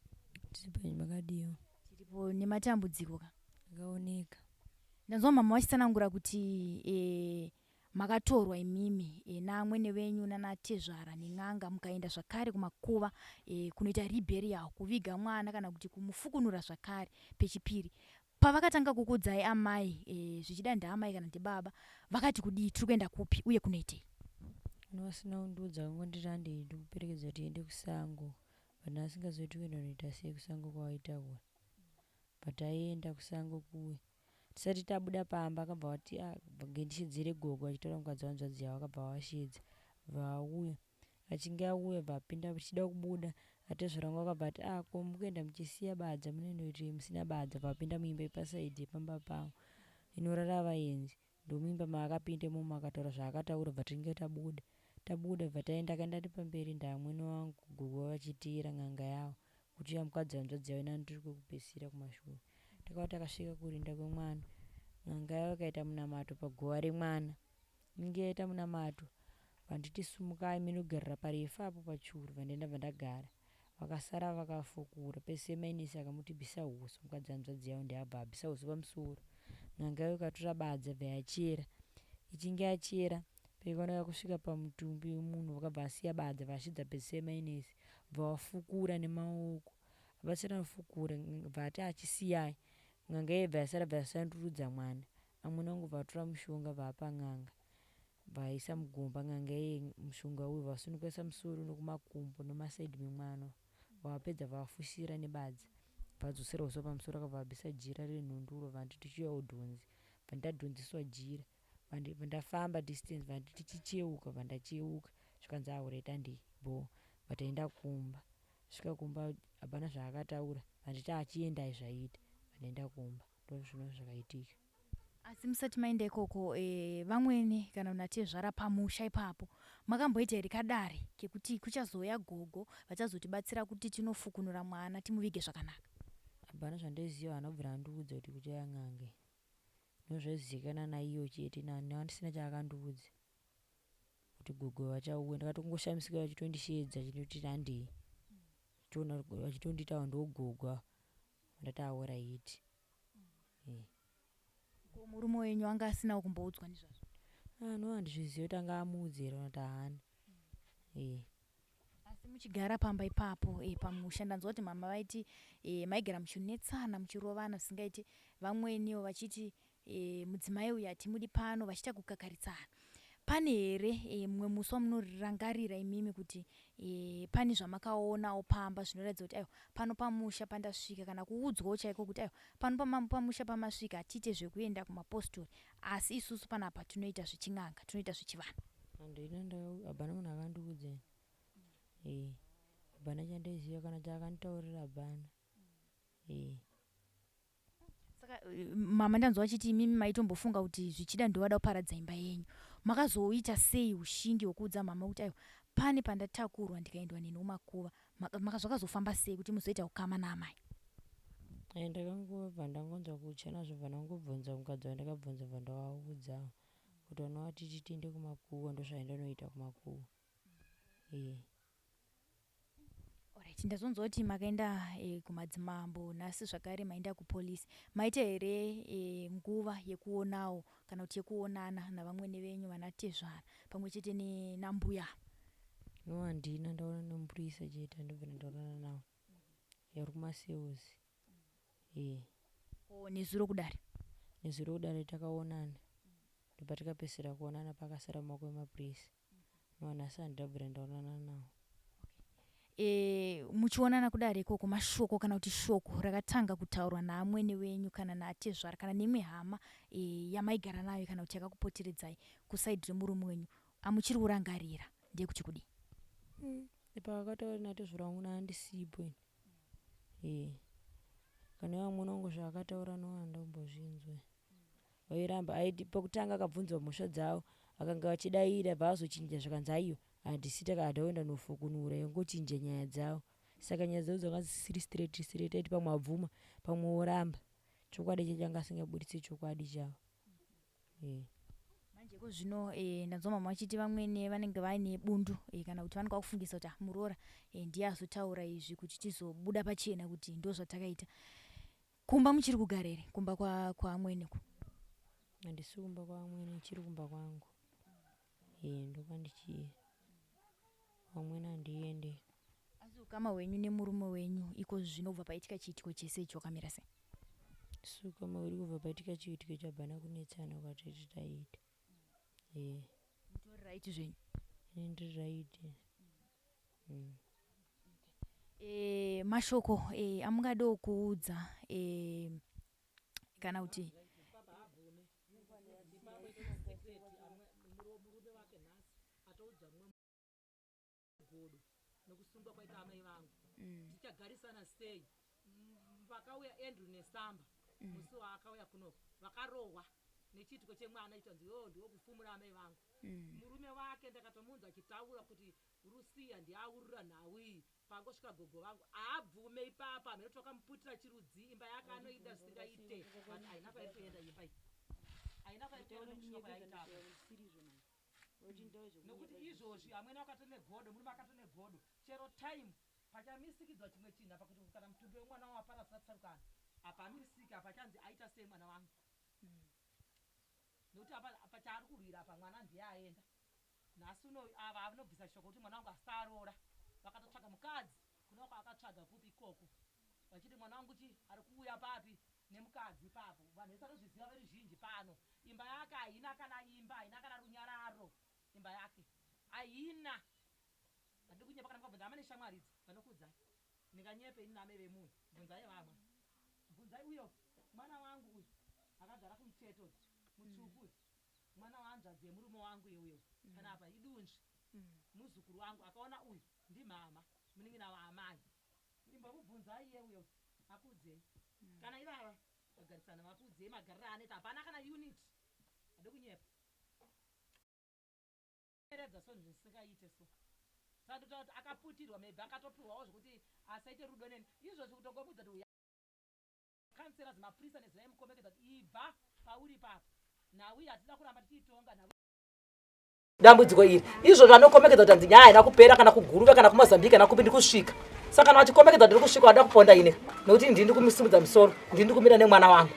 Tiripo, makadiwo? Tiripo nematambudziko ka. Akaoneka. Ndanzwa mama vachitsanangura kuti e, makatorwa imimi e, naamwene venyu nanatezvara nen'anga mukaenda zvakare kumakuva e, kunoita reburial, kuviga mwana kana kuti kumufukunura zvakare pechipiri. Pavakatanga kukudzai amai e, zvichida ndaamai kana ndibaba, vakati kudii, tiri kuenda kupi uye kunoitei? Vasina kundiudza, kangonditi handei ndikuperekedza tiende kusango, but asingazivi kuenda kunoita sei kusango kwavaitakura. But aienda kusango kuwe, tisati tabuda pamba akabva vati, "Ah, ngendishidzire gogo," achitora mukadzi wanzvadzi yavo. Akabva vashidza, bva auya. Achinge auya, bva apinda. Tichida kubuda, atezvara vangu akabva ati, "Ah, ko mukuenda muchisiya badza, munenoitei musina badza?" Bva apinda muimba yepasaidhi yepamba pavo inorara vaenzi. Ndomuimba maakapinda imomo, akataura zvaakataura. Bva tinge tabuda, tabuda, bva taenda. Akaenda ari pamberi ndaamwene wangu, gogo vachiteera n'anga yavo kuti uya mukadzi hanzvadzi yavo, inani tiri kwekupedzisira kumashure. Takava takasvika kurinda kwemwana, n'anga yavo ikaita munamato paguva remwana. Inge yaita munamato, vanditi, "Sumukai minogarira parefu apo pachuru." Vandaenda, bva ndagara. Vakasara vakafukura pese. Mainisi akamuti, "Bvisa huso." Mukadzi hanzvadzi yavo ndiabva abvisa huso pamusoro. N'anga yayo ikatora badza, bva yachera. Ichinge yachera, paikaoneka kusvika pamutumbi wemunhu, vakabva asiya badza, vashidza pese mainisi, bva vafukura nemaoko. Vasina kufukura, bva ati, "Achisiyai." N'anga iye bva yasara, bva yasandurudza mwana. Amwene wangu bva atora mushonga, bva apa n'anga, bva aisa mugomba. N'anga iye mushonga uyu vasunungisa musoro nekumakumbo nemasaidhi memwana. Vapedza, vafushira nebadza, vadzosera uso pamusoro. Akabva abvisa jira renhunduro, vanditi, "Chiuya udhonze." Bva ndadhonzeswa jira, ndafamba distance, vanditi, "Chicheuka." Bva ndacheuka, zvikanzi, "Aureta ndei bo." Bva taenda kumba. Svika kumba, hapana zvaakataura. Vanditi, "Achiendai, zvaita." Bva ndaenda kumba. Ndo zvinova zvakaitika. Asi musati maenda ikoko e, vamwene kana natezvara pamusha ipapo makamboita here kadare kekuti kuchazouya gogo vachazotibatsira kuti tinofukunura mwana timuvige zvakanaka? Hapana zvandaiziva. Haana kubvira andiudza kuti kuchauya n'anga. Ndozvaizivikanwa naiyo chete. Nandisina chaakandiudza kuti gogo vachauya. Ndakatokungoshamisika vachitondishedza, achinditi handei, chiona vachitonditaura ndogogo. Ndati, "Alright." Ko murume wenyu anga asinawo kumboudzwa nezvazvo? Ah, no, handizvizivi kuti anga amuudza here kana kuti haana. Asi muchigara pamba ipapo pamusha, ndanzwa kuti mama vaiti maigara muchinetsana, muchirovana zvisingaiti, vamweniwo vachiti mudzimai uyu hatimudi pano, vachiita kukakaritsana. Pane here mumwe musi wamunorangarira imimi kuti pane zvamakaonawo pamba zvinoratidza kuti aiwa, pano pamusha pandasvika, kana kuudzwawo chaiko kuti aiwa, pano pamusha pamasvika hatiite zvekuenda kumapostori, asi isusu panapa tinoita zvechin'anga, tinoita zvechivanhu? Handina, hapana munhu akandiudza. Hapana chandaiziva kana chaakanditaurira, hapana. Saka mama, ndanzwa vachiti imimi maitombofunga kuti zvichida ndovada kuparadza imba yenyu. Makazoita sei ushingi hwekuudza mama kuti aiwa, pane pandatakurwa ndikaendwa neni kumakuva? Zvakazofamba sei kuti muzoita ukama naamai? Ndakangobva ndangonzwa kutya nazvo, bva ndangobvunza mukadzi wandakabvunza, bva ndavaudza kuti vana vatiti tiende kumakuva, ndozvaindanoita kumakuva. Alright, ndazonzwa kuti makaenda kumadzimambo, nhasi zvakare maenda kupolisi. Maita here nguva yekuonawo kana kuti yekuonana navamwene venyu, vanatezvara pamwe chete nambuya? No, handina. Ndaona nemupurisa chete, handibva ndaonana navo vari kumasales. Ko nezuro kudare? Nezuro kudare takaonana, ndobva tikapedzisira kuonana pakasara mumaoko emapurisa. No, nhasi handabvira ndaonana navo. Muchionana kudare ikoko, mashoko kana kuti shoko rakatanga kutaurwa naamwene wenyu kana natezvara kana neimwe hama yamaigara nayo kana kuti yakakupoteredzai kusaidhi remurume wenyu amuchiri kurangarira ndeyekuti kudii? Paakataura natezvara wangu naandisipo ini. Kana vamwene wangu zvaakataura, no, handombozvinzwa. Vairamba aiti pekutanga akabvunzwa mhosva dzavo, akanga achidayira, bva azochinja, zvikanzi, "Aiwa, handisi, takada kuenda nofukunura." Yongochinja nyaya dzavo. Saka nyaya dzavo dzanga dzisiri straight straight aiti pamwe abvuma pamwe oramba. Chokwadi chacho anga asingabuditse chokwadi chavo. Yeah. Manje ko zvino eh, ndanzwa mama vachiti vamwene vanenge vaine bundu eh, kana kuti vanenge vakufungisa kuti ah, muroora eh, ndiye azotaura izvi kuti tizobuda pachena kuti ndo zvatakaita. Kumba muchiri kugara here kumba kwaamwene kwa ku? Handisi kumba kwaamwene, ndichiri kumba kwangu. Eh, ndokwandichiri. Vamwene handiende. Asi ukama hwenyu nemurume wenyu iko zvino kubva paitika chiitiko chese ichi wakamira sei? Isu ukama hwedu kubva paitika chiitiko ichi hapana kunetsana kwatati taita. Eh. Mutori right zvenyu? Ini ndiri right. E, mashoko e, amungadewo kuudza e, kana kuti godo nokusungwa kwaita amai vangu tichagarisana sei vakauya Andrew Nesamba musi waakauya kunoko vakarohwa nechiitiko chemwana chitanzi yoo ndiwo kufumura amai vangu murume wake ndakatomunzwa achitaura kuti Rusiya ndiye aurura nhau iyi pangosvika gogo vangu haabvume ipapa hameno kuti vakamuputira chirudzi imba yake anoida zvisingaite but haina kwairi kuenda imba iyi haina kwairi kuenda nekusvika kwayaita apa nokuti izvozvi amwene vakatone negodo murume akatone negodo chero time pachamisikidzwa chimwe chinhu apa kuti kana mutumbi wemwana wapara zvisina tsarukano apa amisika apa achanzi aita sei mwana wangu nokuti apa chaari kurwira apa mwana ndiye aenda Nhasi uno ava vanobvisa shoko kuti mwana wangu asaroora vakatotsvaga mukadzi kuna kwaakatsvaga kupi ikoko vachiti mwana wangu chi ari kuuya papi nemukadzi ipapo vanhu vese vanozviziva veruzhinji pano imba yake haina kana imba haina kana runyararo imba yake haina handidi kunyepa kana mukabvunza hama neshamwari idzi vanokuudzai ndinganyepe ini naamai vemunhu bvunzai vamwe bvunzai uyo mwana wangu uyu akagara kumucheto uyu mutsvuku uyu mwana wahanzvadzi yemurume wangu iuyo panapa idunzvi muzukuru wangu akaona uyu ndimhamha munin'ina waamai imbomubvunzai iye uyo akuudzei kana ivava vagarisana vakuudzei magariro anoita hapana kana unit ade kunyepa eredza so zvisingaite so saka ndotaura kuti akaputirwa maybe akatopiwawo zvekuti asaite rudo neni izvozvi kutongomuudza kuti Councillors, mapurisa nezera emukomekedza kuti ibva pauri ipapo. Nhau iyi hatida kuramba tichiitonga nhau dambudziko iri izvozvo anokomekedza kuti hanzi nyaya haina kupera kana kuguruve kana kumozambique kana kupi ndikusvika saka kana vachikomekedza ndiri kusvika vada kuponda ini nekuti ndini ndikumusimudza musoro ndini ndikumira nemwana wangu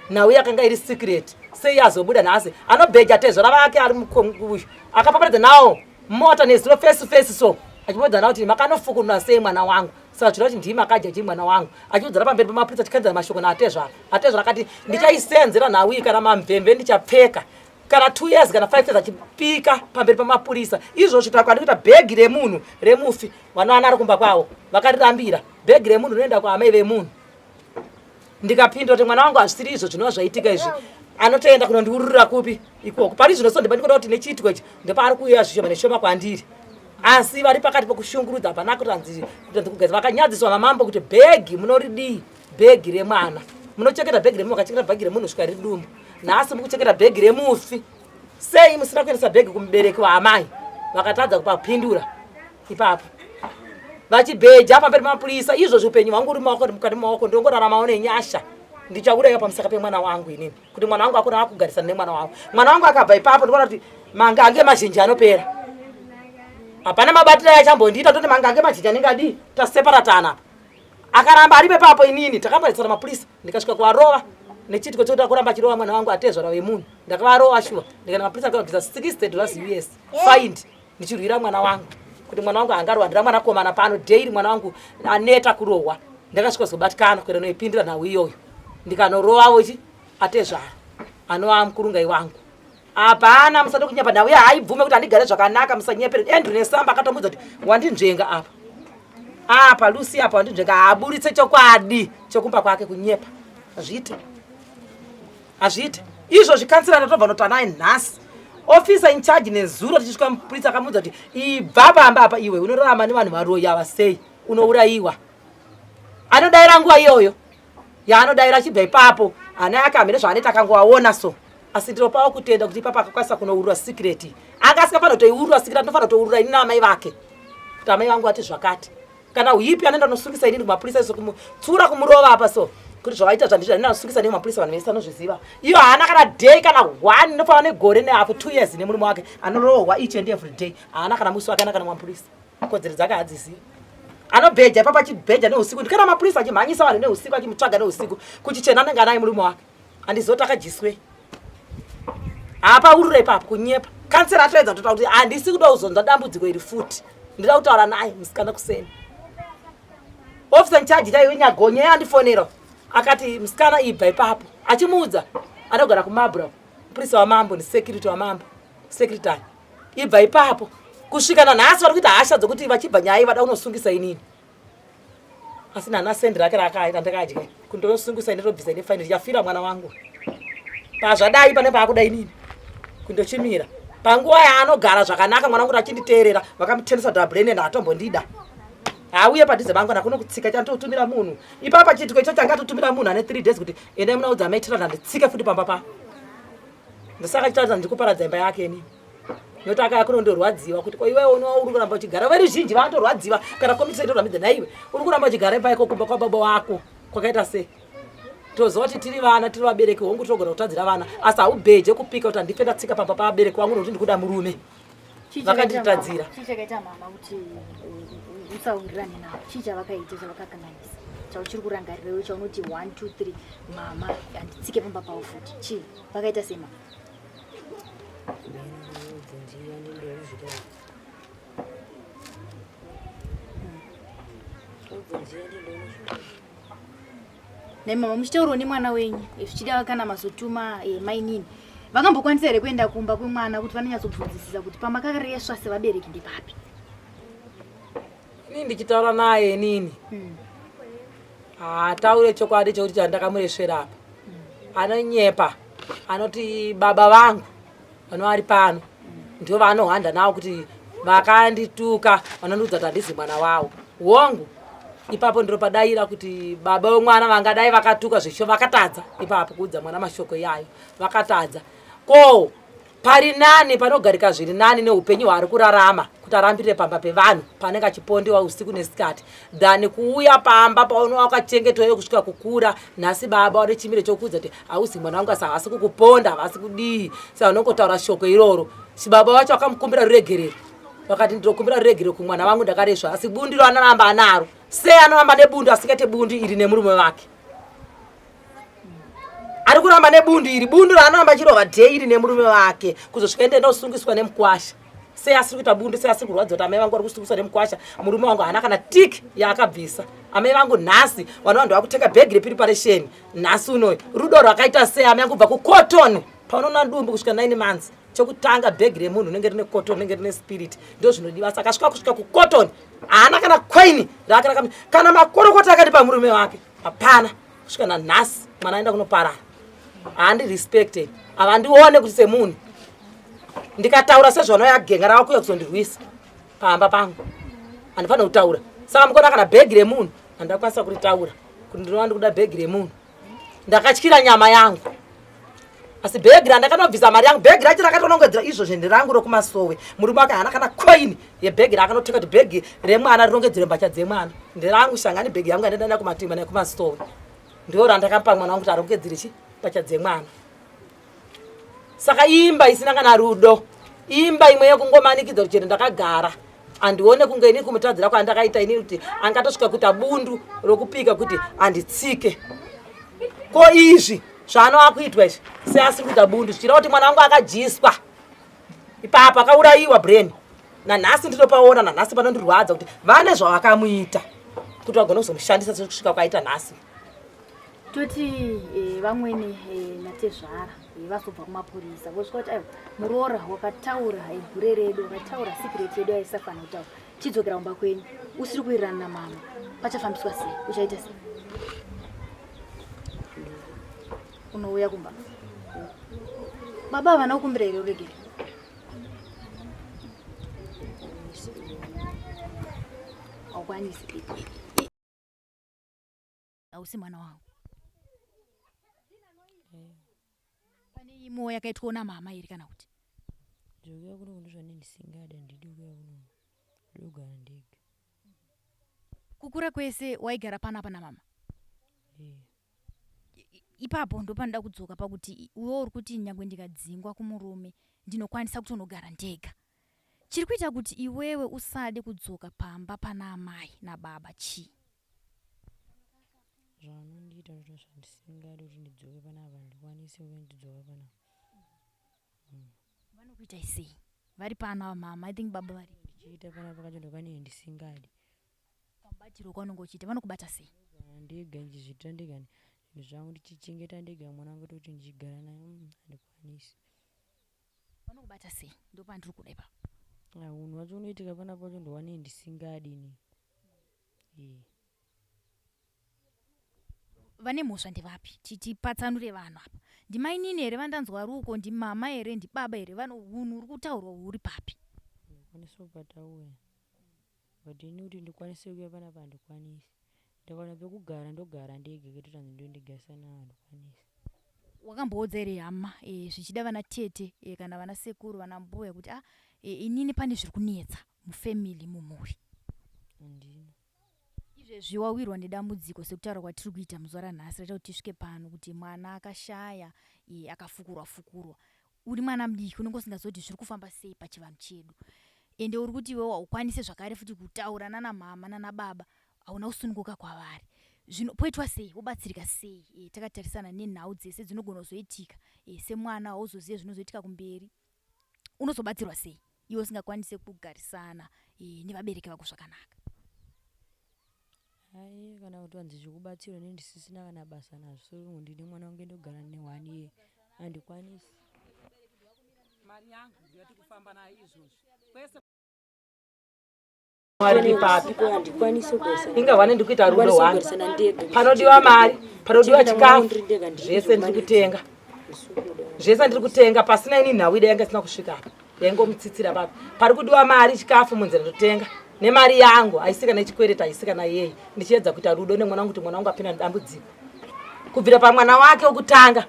nhau yakanga iri secret sei yazobuda nhasi anobheja tezvara vake ari uyu akapaparidza nawo mota nezuro face face so achipodza nawo kuti makanofukunura sei mwana wangu saka chireva kuti ndimi akadya chii mwana wangu achiudzana pamberi pemapurisa achikanzana mashoko naatezvara atezvara akati ndichaisenzera nhau iyi kana mamvemve ndichapfeka kana two years kana five years achipika pamberi pemapurisa izvozvo takwani kuita bhegi remunhu remufi vanowana ari kumba kwavo vakarirambira bhegi remunhu rinoenda kuamai vemunhu ndikapinda kuti mwana wangu hazvisiri izvo zvinova zvaitika izvi anotoenda kunondiururira kupi ikoko pari zvino so ndipandikuda kuti nechiitiko ichi ndopaari kuuya zvishoma neshoma kwandiri asi vari pakati pokushungurudza hapana kutanzi kutanzi kugeza vakanyadziswa vamambo kuti bhegi munoridii bhegi remwana munocheketa bhegi remunhu vakacheketa bhegi remunhu svika ridumbu nhasi mukucheketa bhegi remufi Sei musina kuendesa bhegi kumubereki waamai vakatadza kupapindura ipapo vachibheja pamberi pemapurisa izvozvi upenyu hwangu uri maoko mukati maoko ndongoraramawo nenyasha ndichauraiwa pamusaka pemwana wangu inini kuti mwana wangu akona akugarisana nemwana wangu mwana wangu akabva ipapo ndikuona kuti mangange mazhinji anopera hapana mabatiro achambondiita toti mangange mazhinji anenge adii taseparatana apa Akaramba aripo ipapo inini takamboetsana mapurisa ndikasvika kuvarova nechiitiko chekuda kuramba achirova mwana wangu atezvara wemunhu ndakavarova shuwa ndikaenda mapurisa ndikabvisa 60 dollars us find ndichirwira mwana wangu kuti mwana wangu angarohwa ndira mwanakomana pano daily mwana wangu aneta kurohwa ndakasvika kuzobatikana kuenda noipindira nhau iyoyo ndikanorovavo chi atezvara anova mukurungai wangu Hapana, musade kunyepa nhau iya haibvume kuti andigare zvakanaka, musanyepere. Andrew Nesamba akatomuudza kuti wandinzvenga apa. Apa Lucy apa wandinzvenga haaburitse chokwadi chokumba kwake kunyepa. Hazviite. Hazviite. Izvo zvikansira ndatobva noti anaye nhasi. Officer in charge nezuro tichisvika mupurisa akamuudza kuti ibva pamba apa iwe unorarama nevanhu varoyi ava sei unourayiwa. Anodaira nguva iyoyo yaanodaira achibva ipapo ana yake hamene zvaanoita akangoaona so. Asi ndinopawo kutenda kuti ipapa akakwanisa kunourura secret. Anga asingafanira kutoiurura secret, anofanira kutourura ini naamai vake. Kuti amai vangu vati zvakati. Kana uipi anoenda nosungisa inini kumapurisa iso kumutsura kumurova apa so kuti zvavaita zvandizvo anoenda nosungisa inini kumapurisa vanhu vese anozviziva. Iyo haana kana day kana one inofanana negore nehafu 2 years nemurume wake anorohwa each and every day. Haana kana musi wake ana kana mapurisa. Kodzero dzake hadzizivi. Anobheja ipapa achibheja neusiku ndikana mapurisa achimhanyisa vanhu neusiku achimutsvaga neusiku kuchichena anenge anaye murume wake. Handizoti akajiswei. Haapaurure ipapo kunyepa. Kansela atoedza kutotaura kuti handisi kuda kuzonzwa dambudziko iri futi. Ndida kutaura naye musikana kuseni. Officer in charge chaiyo Nyagonye andifonera akati musikana ibva ipapo. Achimuudza anogara kuMabra. Mupurisa wamambo ni security wamambo. Secretary. Ibva ipapo. Kusvika nanhasi vari kuita hasha dzokuti vachibva nyaya vada kunosungisa inini. Asi nana sendi rake raakaita ndakadya kundosungisa ini tobvisa ini faini ndichafira mwana wangu. Pazvadai pane paakuda inini kundochimira panguva yaanogara zvakanaka mwana wangu achinditeerera vakamutendesa dhabrene ndaatombondida hauye padhuze vangu ndakuno kutsika chandotumira munhu ipapa chiitiko icho changa atotumira munhu ane 3 days kuti endai munaudza amai tira ndanditsike futi pamba pa ndosaka chitaridza ndikuparadza imba yake inini nokuti akaya kunondorwadziwa kuti ko iwewe unowa uri kuramba uchigara veruzhinji vanotorwadziwa kana komiti itorambidza naiwe uri kuramba uchigara imba yako kumba kwababa wako kwakaita sei toziva kuti tiri vana tiri vabereki hongu tinogona kutadzira vana asi haubheje kupika kuti handife ndatsika pamba pavabereki vangu nokuti ndikuda murume vakanditadzira chii chakaita mama kuti usawirirane navo chii chavakaita chavakakanganisa chauchiri kurangarira iwe chaunoti 1 2 3 mama handitsike pamba pavo futi chii vakaita sei mama Nhai mama muchitaurawo nemwana wenyu eh, zvichida kana mazotuma eh, mainini vakambokwanisa here kuenda kumba kwemwana kuti vanonyatsobvunzisisa kuti pamakaresva sevabereki ndepapi? Ini ndichitaura naye inini haataure chokwadi chekuti chandakamuresvera apa. Anonyepa anoti baba vangu vanova vari pano ndivo vaanohwanda navo kuti vakandituka vanondiudza kuti handizi mwana wavo. Hongu ipapo ndinopadaira kuti baba vemwana vangadai vakatuka zvisho vakatadza ipapo kuudza mwana mashoko iyayo vakatadza. Ko pari nani panogarika zviri nani neupenyu hwaari kurarama kuti arambirire pamba pevanhu paanenge achipondewa usiku nesikati than kuuya pamba paunova wakachengetwa iwe kusvika kukura nhasi baba vane chimiro chokuudza kuti hauzi mwana wangu asi havasi kukuponda havasi kudii saka unongotaura shoko iroro chibaba vacho vakamukumbira ruregerero vakati ndinokumbira ruregerero kumwana wangu ndakaresva asi bundiro anoramba anaro sei anoramba nebundu asingaite bundu iri nemurume wake ari kuramba nebundu iri bundu raanoramba achirova day iri nemurume wake kuzosvika ende ndosungiswa nemukwasha sei asiri kuita bundu sei asiri kurwadza kuti amai vangu vari kusungiswa nemukwasha murume wangu haana kana tik yaakabvisa amai vangu nhasi vana vanhu vakutenga bhegi repiriparesheni nhasi unoyu rudo rwakaita sei amai vangu kubva kucotton paunoona dumbu kusvika 9 months chokutanga bhegi remunhu rinenge rine cotton rinenge rine spirit ndo zvinodiwa saka asvika kusvika kucotton haana kana coin raake kana makorokota akati pamurume wake hapana kusvika nanhasi mwana aenda kunoparara haandirespecte havandione kuti semunhu ndikataura sezvanouya genga rava kuuya kuzondirwisa pamba pangu handifanira kutaura saka mukuona kana bhegi remunhu handakwanisa kuritaura kuti ndinova ndikuda bhegi remunhu ndakatyira nyama yangu asi bhegi randakanobvisa mari yangu bhegi racho rakatonongedzera izvozvo nderangu rokumasowe murume wake haana kana koini yebhegi raakanotenga kuti bhegi remwana rinongedzere mbatya dzemwana nderangu shangani bhegi yangu yandaenda kumatimba nekumasowe ndiro randakapa mwana wangu kuti arongedzere chi mbatya dzemwana saka imba isina kana rudo imba imwe yekungomanikidza kuti chero ndakagara andione kunge ini kumutadzira kwandakaita ini kuti angatosvika kuita bundu rokupika kuti anditsike ko izvi zvaanova kuitwa izvi seasiri kuita bundu zvichireva kuti mwana wangu akadyiswa ipapo akaurayiwa brain nanhasi ndinopaona nanhasi panondirwadza kuti vane zvavakamuita kuti vagone kuzomushandisa sekusvika kwaita nhasi toti eh, vamwene eh, natezvara eh, vazobva kumapurisa vosvika kuti aiwa muroora wakataura gure redu wakataura secret yedu aisafanira kutaura chidzokera kumba kwenyu usiri kuwirirana namama pachafambiswa sei uchaita sei unouya kumba baba havana kukumbira here uregere haukwanisi hausi mwana wangu pane imwe yakaitwa namama here kana kuti Ndikuuya kuno ndizvane ndisingade handidi kuuya kuno ndogara ndega. Kukura kwese waigara panapa namama? Ipapo ndopanoda kudzoka pakuti iwe uri kuti nyangwe ndikadzingwa kumurume ndinokwanisa kutonogara ndega. Chiri kuita kuti iwewe usade kudzoka pamba pana amai nababa chii? Zvaanondiita ndizvo zvandisingadi kuti ndidzoke panapa, handikwanisi kuti ndidzoke panapa. Vanokuitai sei vari pano ava mama? I think baba vari Ndichiita panapa kacho ndokanee ndisingadi. Kamubatiro kaunenge uchiita, vanokubata sei? Kana ndega ndichizviitira ndega zvinhu zvangu, ndichichengeta ndega mwana wangu, toti ndichigara naye, handikwanisi. Vanokubata sei? Ndopandiri kuda ipapo. Ah, unhu wacho unoitika panapa wacho ndowanei ndisingadi ini. Vane mhosva ndevapi? Tipatsanure vanhu apa. Ndimainini here vandanzwa ruko? Ndimama here? Ndibaba here? Vano unhu uri kutaurwa huri papi? Ndokwanisa kubata uya, but ini kuti ndikwanise kuuya panapa handikwanisi. Ndikaona pekugara ndogara ndega, kuitira kuti ndondigarisana navo handikwanisi. Wakamboudza here hama, zvichida vana tete, kana vana sekuru, vana mbuya kuti a inini pane zviri kunetsa mufamily, mumhuri? Handina. Izvezvi wawirwa nedambudziko sekutaura kwatiri kuita muzuva ranhasi raita kuti tisvike pano, kuti mwana akashaya, akafukurwa fukurwa. Uri mwana mudiki, unenge usingazivi kuti zviri kufamba sei pachivanhu chedu, ende uri kuti iwewo haukwanise zvakare futi kutaura nana mama nana baba, hauna kusununguka kwavari. Zvino poitwa sei? Wobatsirika sei, takatarisana nenhau dzese dzinogona kuzoitika? Semwana hauzozive zvinozoitika kumberi. Unozobatsirwa sei iwe usingakwanise kugarisana nevabereki vako zvakanaka? Hai, kana kuti vanzi zvekubatsirwa ini ndisisina kana basa nazvo, so ndine mwana wangu ndogara nehwani iye, handikwanisi. Mari yangu ndiyati kufamba nayo izvozvi kwese. Mari papi? Handikwanisi kugarisana. Inga wane ndikuita rudo Ndikwanise hwani. kugarisana ndega. Panodiwa mari, panodiwa Chengeta mwana chikafu, ndiri ndega, ndiri zvese ndiri kutenga. Zvese ndiri kutenga. Pasina ini nhau ida yanga isina kusvika apa, yaingomutsitsira papi. Pari kudiwa mari, chikafu, munzira ndotenga nemari yangu, haisi kana yechikwereti, haisi kana yei. Ndichiedza kuita rudo nemwana wangu kuti mwana wangu apinda nedambudziko. Kubvira pamwana wake wekutanga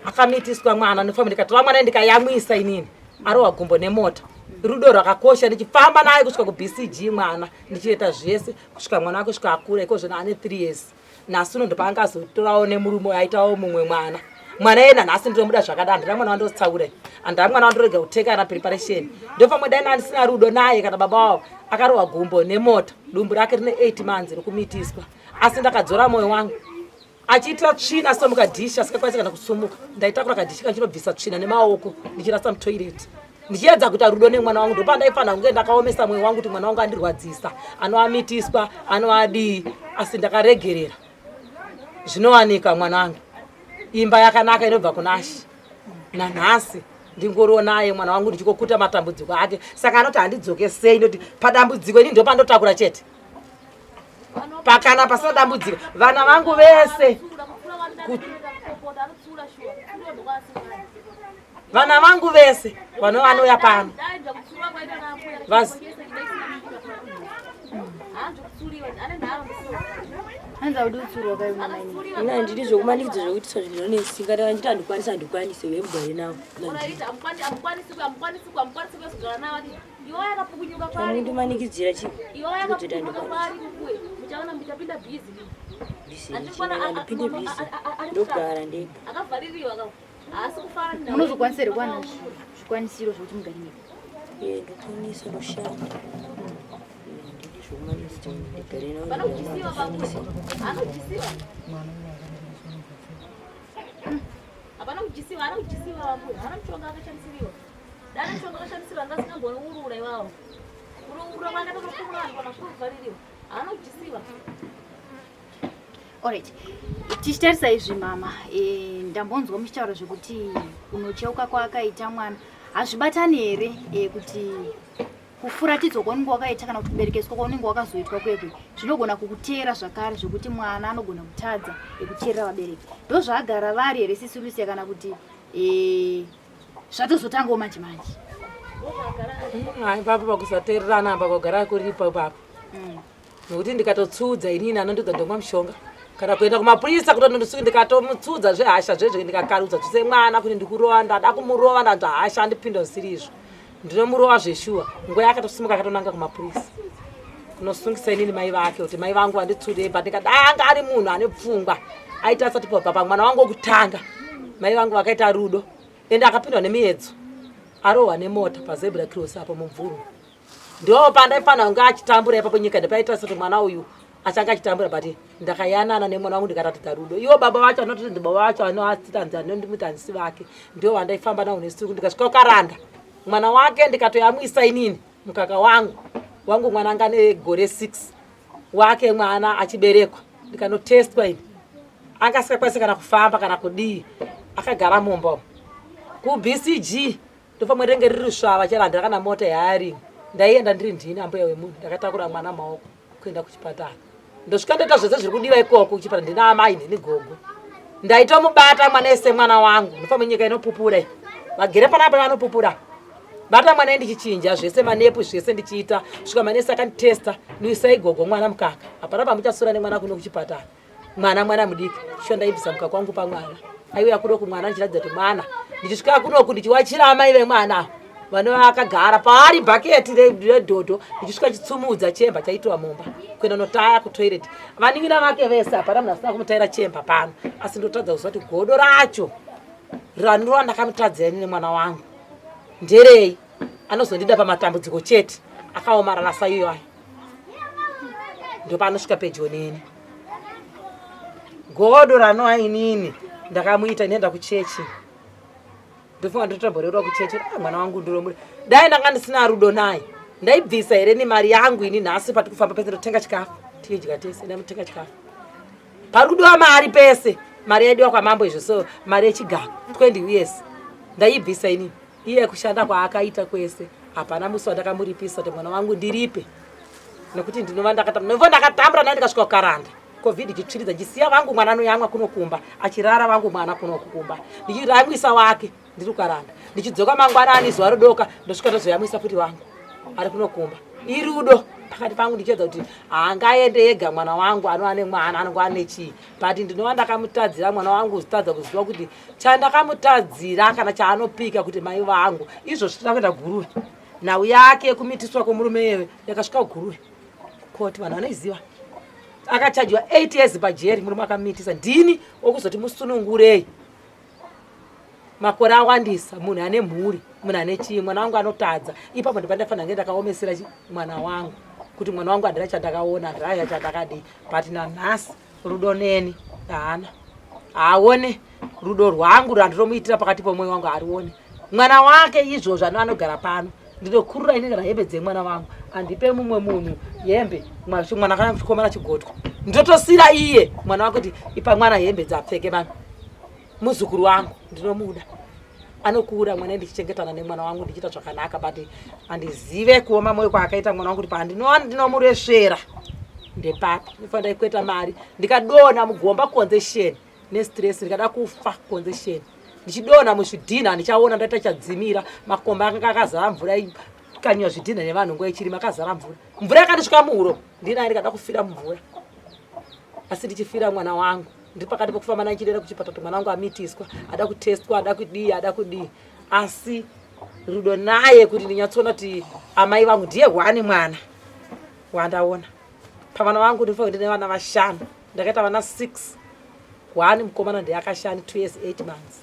akamitiswa mwana nofamba, ndikatora mwana ndikayamwisa inini, arohwa gumbo nemota. Rudo rwakakosha. Ndichifamba naye kusvika kuBCG mwana, ndichiita zvese kusvika mwana wake kusvika akura. Ikozvino ane 3 years. Nhasi uno ndopaangazotorawo nemurume, aitawo mumwe mwana. Mwana iye nanhasi ndinomuda zvakadai. Handina mwana wandotsaura, handina mwana wandorega kutenga kana preparation. Ndopamwe dai ndisina rudo naye kana baba wavo. Akarohwa gumbo nemota, dumbu rake rine 8 months rekumitiswa, asi ndakadzora mwoyo wangu. Achiitira tsvina so mukadhishi, asingakwanisi kana kusumuka, ndaitakura kadhishi kachinobvisa tsvina nemaoko ndichirasa mutoireti, ndichiedza kuita rudo nemwana wangu. Ndopandaifanira kunge ndakaomesa mwoyo wangu kuti mwana wangu andirwadzisa, anoamitiswa, anoadii, asi ndakaregerera. Zvinowanika mwana wangu, imba yakanaka inobva kunashi. Nanhasi ndingoriwo naye mwana wangu, ndichikokuta matambudziko ake. Saka anoti handidzoke sei? Ndoti padambudziko ini ndopandotakura chete, pakana pasina dambudziko vana vangu vese, vana vangu vese vano vanouya pano. Hanzi haudi kutsurwa kai mainini? Ina handidi zvokumanikidza, zvekuitiswa zvinhu zvanesinga. Kana nditi handikwanisi, handikwanisi wemugare navo. Chamundimanikidzira chii? Kudzoti handikwanisi. Busy, handipinde busy, ndogara ndega. Munozokwanisa here kuwana zvikwanisiro zvekuti mugare nega? Ee, ndokwanisa, ndoshanda. Handidi zvokumanikidza kuti ndigare navo, handikwanisi. Hapana kujisiwa, haana kujisiwa vambuya, haana mushonga akashandisiriwa. Dai mushonga akashandisiriwa anga asingambourura iwawo. Kurourura vana pakafumura vanhu pamakuvhaririwa. Haana kujisiwa. Alright, tichitarisa izvi mama, ndambonzwa muchitaura zvekuti kunocheuka kwaakaita mwana hazvibatani here, kuti kufuratidzwa kwaunenge wakaita kana kuti kuberekeswa kwaunenge wakazoitwa kwekwe zvinogona kukuteera zvakare, zvekuti mwana anogona kutadza ekuteerera vabereki? Ndo zvaagara vari here, sisi Lucia, kana kuti zvatozotangawo manje manje? Hai, papo pakusateererana apa kwagara kuripo ipapo, nekuti ndikatotsudza inini anondidza ndomwa mushonga kana kuenda kumapurisa kutonondisuki. Ndikatomutsudza zvehasha zvezve, ndikakarudza zvise mwana kuti ndikurova, ndada kumurova, ndanzwa hasha, andipinda zvisiri izvo, ndinomurova zveshuwa. Nguva yakatosimuka akatonanga kumapurisa. Kunosungisa inini mai vake kuti mai vangu vanditsurei, but ndikadai anga ari munhu ane pfungwa aita asati pabva pamwana wangu wokutanga. Mai vangu vakaita rudo ende akapindwa nemiedzo, arohwa nemota pazebra cross apo mumvuru. Ndo pandaifanira kunge achitambura ipapo nyika ndipaita sekuti mwana uyu achange achitambura, but ndakayanana nemwana wangu ndikaratidza rudo. Iwo baba vacho anototi ndi baba vacho anoasitanzi anondimuti handisi vake, ndio vandaifamba nawo nesiku. Ndikasvika kukaranda mwana wake ndikatoyamwisa inini mukaka wangu wangu mwana anga negore 6 wake mwana achiberekwa, ndikanotestwa ini anga asingakwanisi kana kufamba kana kudii, akagara mumba umu kuBCG. Ndofamwe renge riri rusvava charandira kana mota yaari, ndaienda ndiri ndini ambuya wemunhu ndakatakura mwana maoko kuenda kuchipatara. Ndosvika ndoita zvese zviri kudiwa ikoko kuchipatara, ndina amai ndini gogo, ndaitomubata mwana ese mwana wangu. Ndofamwe nyika inopupura iyi, vagere panapa vanopupura. Bata mwana ndichichinja zvese manepu zvese ndichiita kusvika manesi akanditesta, nuisai gogo mwana mukaka, hapana pamuchasura nemwana kuno kuchipatara. Mwana mwana mudiki sho ndaibvisa mukaka wangu pamwana aiuya kunoku mwana ndichiratidza kuti mwana, ndichisvika kunoku ndichiwachira amai vemwana vanova akagara paari bhaketi redhodho, ndichisvika chitsumudza chemba chaitiwa mumba kuenda notaya kutoilet. Vanin'ina vake vese hapana munhu asina kumutaira chemba pano, asi ndotadza kuziva kuti godo racho randirova ndakamutadzira ini nemwana wangu nderei. Anozondida pamatambudziko chete akaomarara saiyo ayo ndopaanosvika pedyo neni. Godo ranoa inini ndakamuita inoenda kuchechi, ndofunga ndotomborerwa kuchechi. Ah, mwana wangu ndoromuri, dai ndanga ndisina rudo naye ndaibvisa here nemari yangu ini nhasi pati kufamba pese ndotenga chikafu tidya tese, ndamutenga chikafu pari kudiwa mari pese, mari yaidiwa kwamambo izvo, so mari yechigaro 20 years ndaibvisa inini. Iye kushanda kwaakaita kwese hapana musi wandakamuripisa kuti mwana wangu ndiripe, nekuti ndinova ndakatambura naye ndikasvika kukaranda COVID ichitsviridza, ndichisiya vangu mwana anoyamwa kunokumba achirara vangu mwana kunokumba, ndichiramwisa wake ndiri kukaranda, ndichidzoka mangwanani zuva rodoka ndosvika ndozoyamwisa futi wangu ari kunokumba. Irudo pakati pangu ndichiedza kuti haangaende ega mwana wangu anova nemwana anonge ane chii, but ndinova ndakamutadzira mwana wangu, zitadza kuziva kuti chandakamutadzira kana chaanopika kuti mai vangu. Izvozvo tinoda kuenda Guruve, nhau yake yekumitiswa kwemurume iyeyo yakasvika kuGuruve koti, vanhu vanoiziva. Akachajiwa 8 years pajeri murume akamitisa, ndini wokuzoti musunungurei, makore awandisa, munhu ane mhuri, munhu ane chii, mwana wangu anotadza. Ipapo ndipandafanira nge ndakaomesera chi mwana wangu kuti mwana wangu handina chandakaona, handina chandakadii, but nanhasi rudo neni haana, haaone rudo rwangu rwandinomuitira pakati pomwoyo wangu, harione mwana wake. Izvozvo ano anogara pano, ndinokurura ini kana hembe dzemwana wangu, handipe mumwe munhu hembe. Mwana kana chikomana chigotwa, ndotosira iye mwana wake kuti ipa mwana hembe dzapfeke mami. Muzukuru wangu ndinomuda, anokura mwana, ndichichengetana nemwana wangu ndichiita zvakanaka, but handizive kuoma mwoyo kwaakaita mwana wangu kuti pandinoona ndinomuresvera ndepapi. Ndinofanira ndaikweta mari ndikadonha mugomba konzesheni nestress, ndikada kufa konzesheni, ndichidonha muzvidhinha handichaona, ndaita chadzimira makomba akanga akazara mvura, kanyiwa zvidhinha nevanhu nguva yechirima akazara mvura, mvura yakandisvika muhuro, ndinaye ndikada kufira mumvura, asi ndichifira mwana wangu. Ndiri pakati pekufamba naye ndichienda kuchipatara kuti mwana wangu amitiswa, ada kutestwa, ada kudii, ada kudii, asi rudo naye kuti ndinyatsoona kuti amai vangu ndiye hwani mwana wandaona pavana vangu. Ndinofanira ndine vana vashanu, ndakaita vana 6, hwani mukomana ndiye akashaya 2 years 8 months,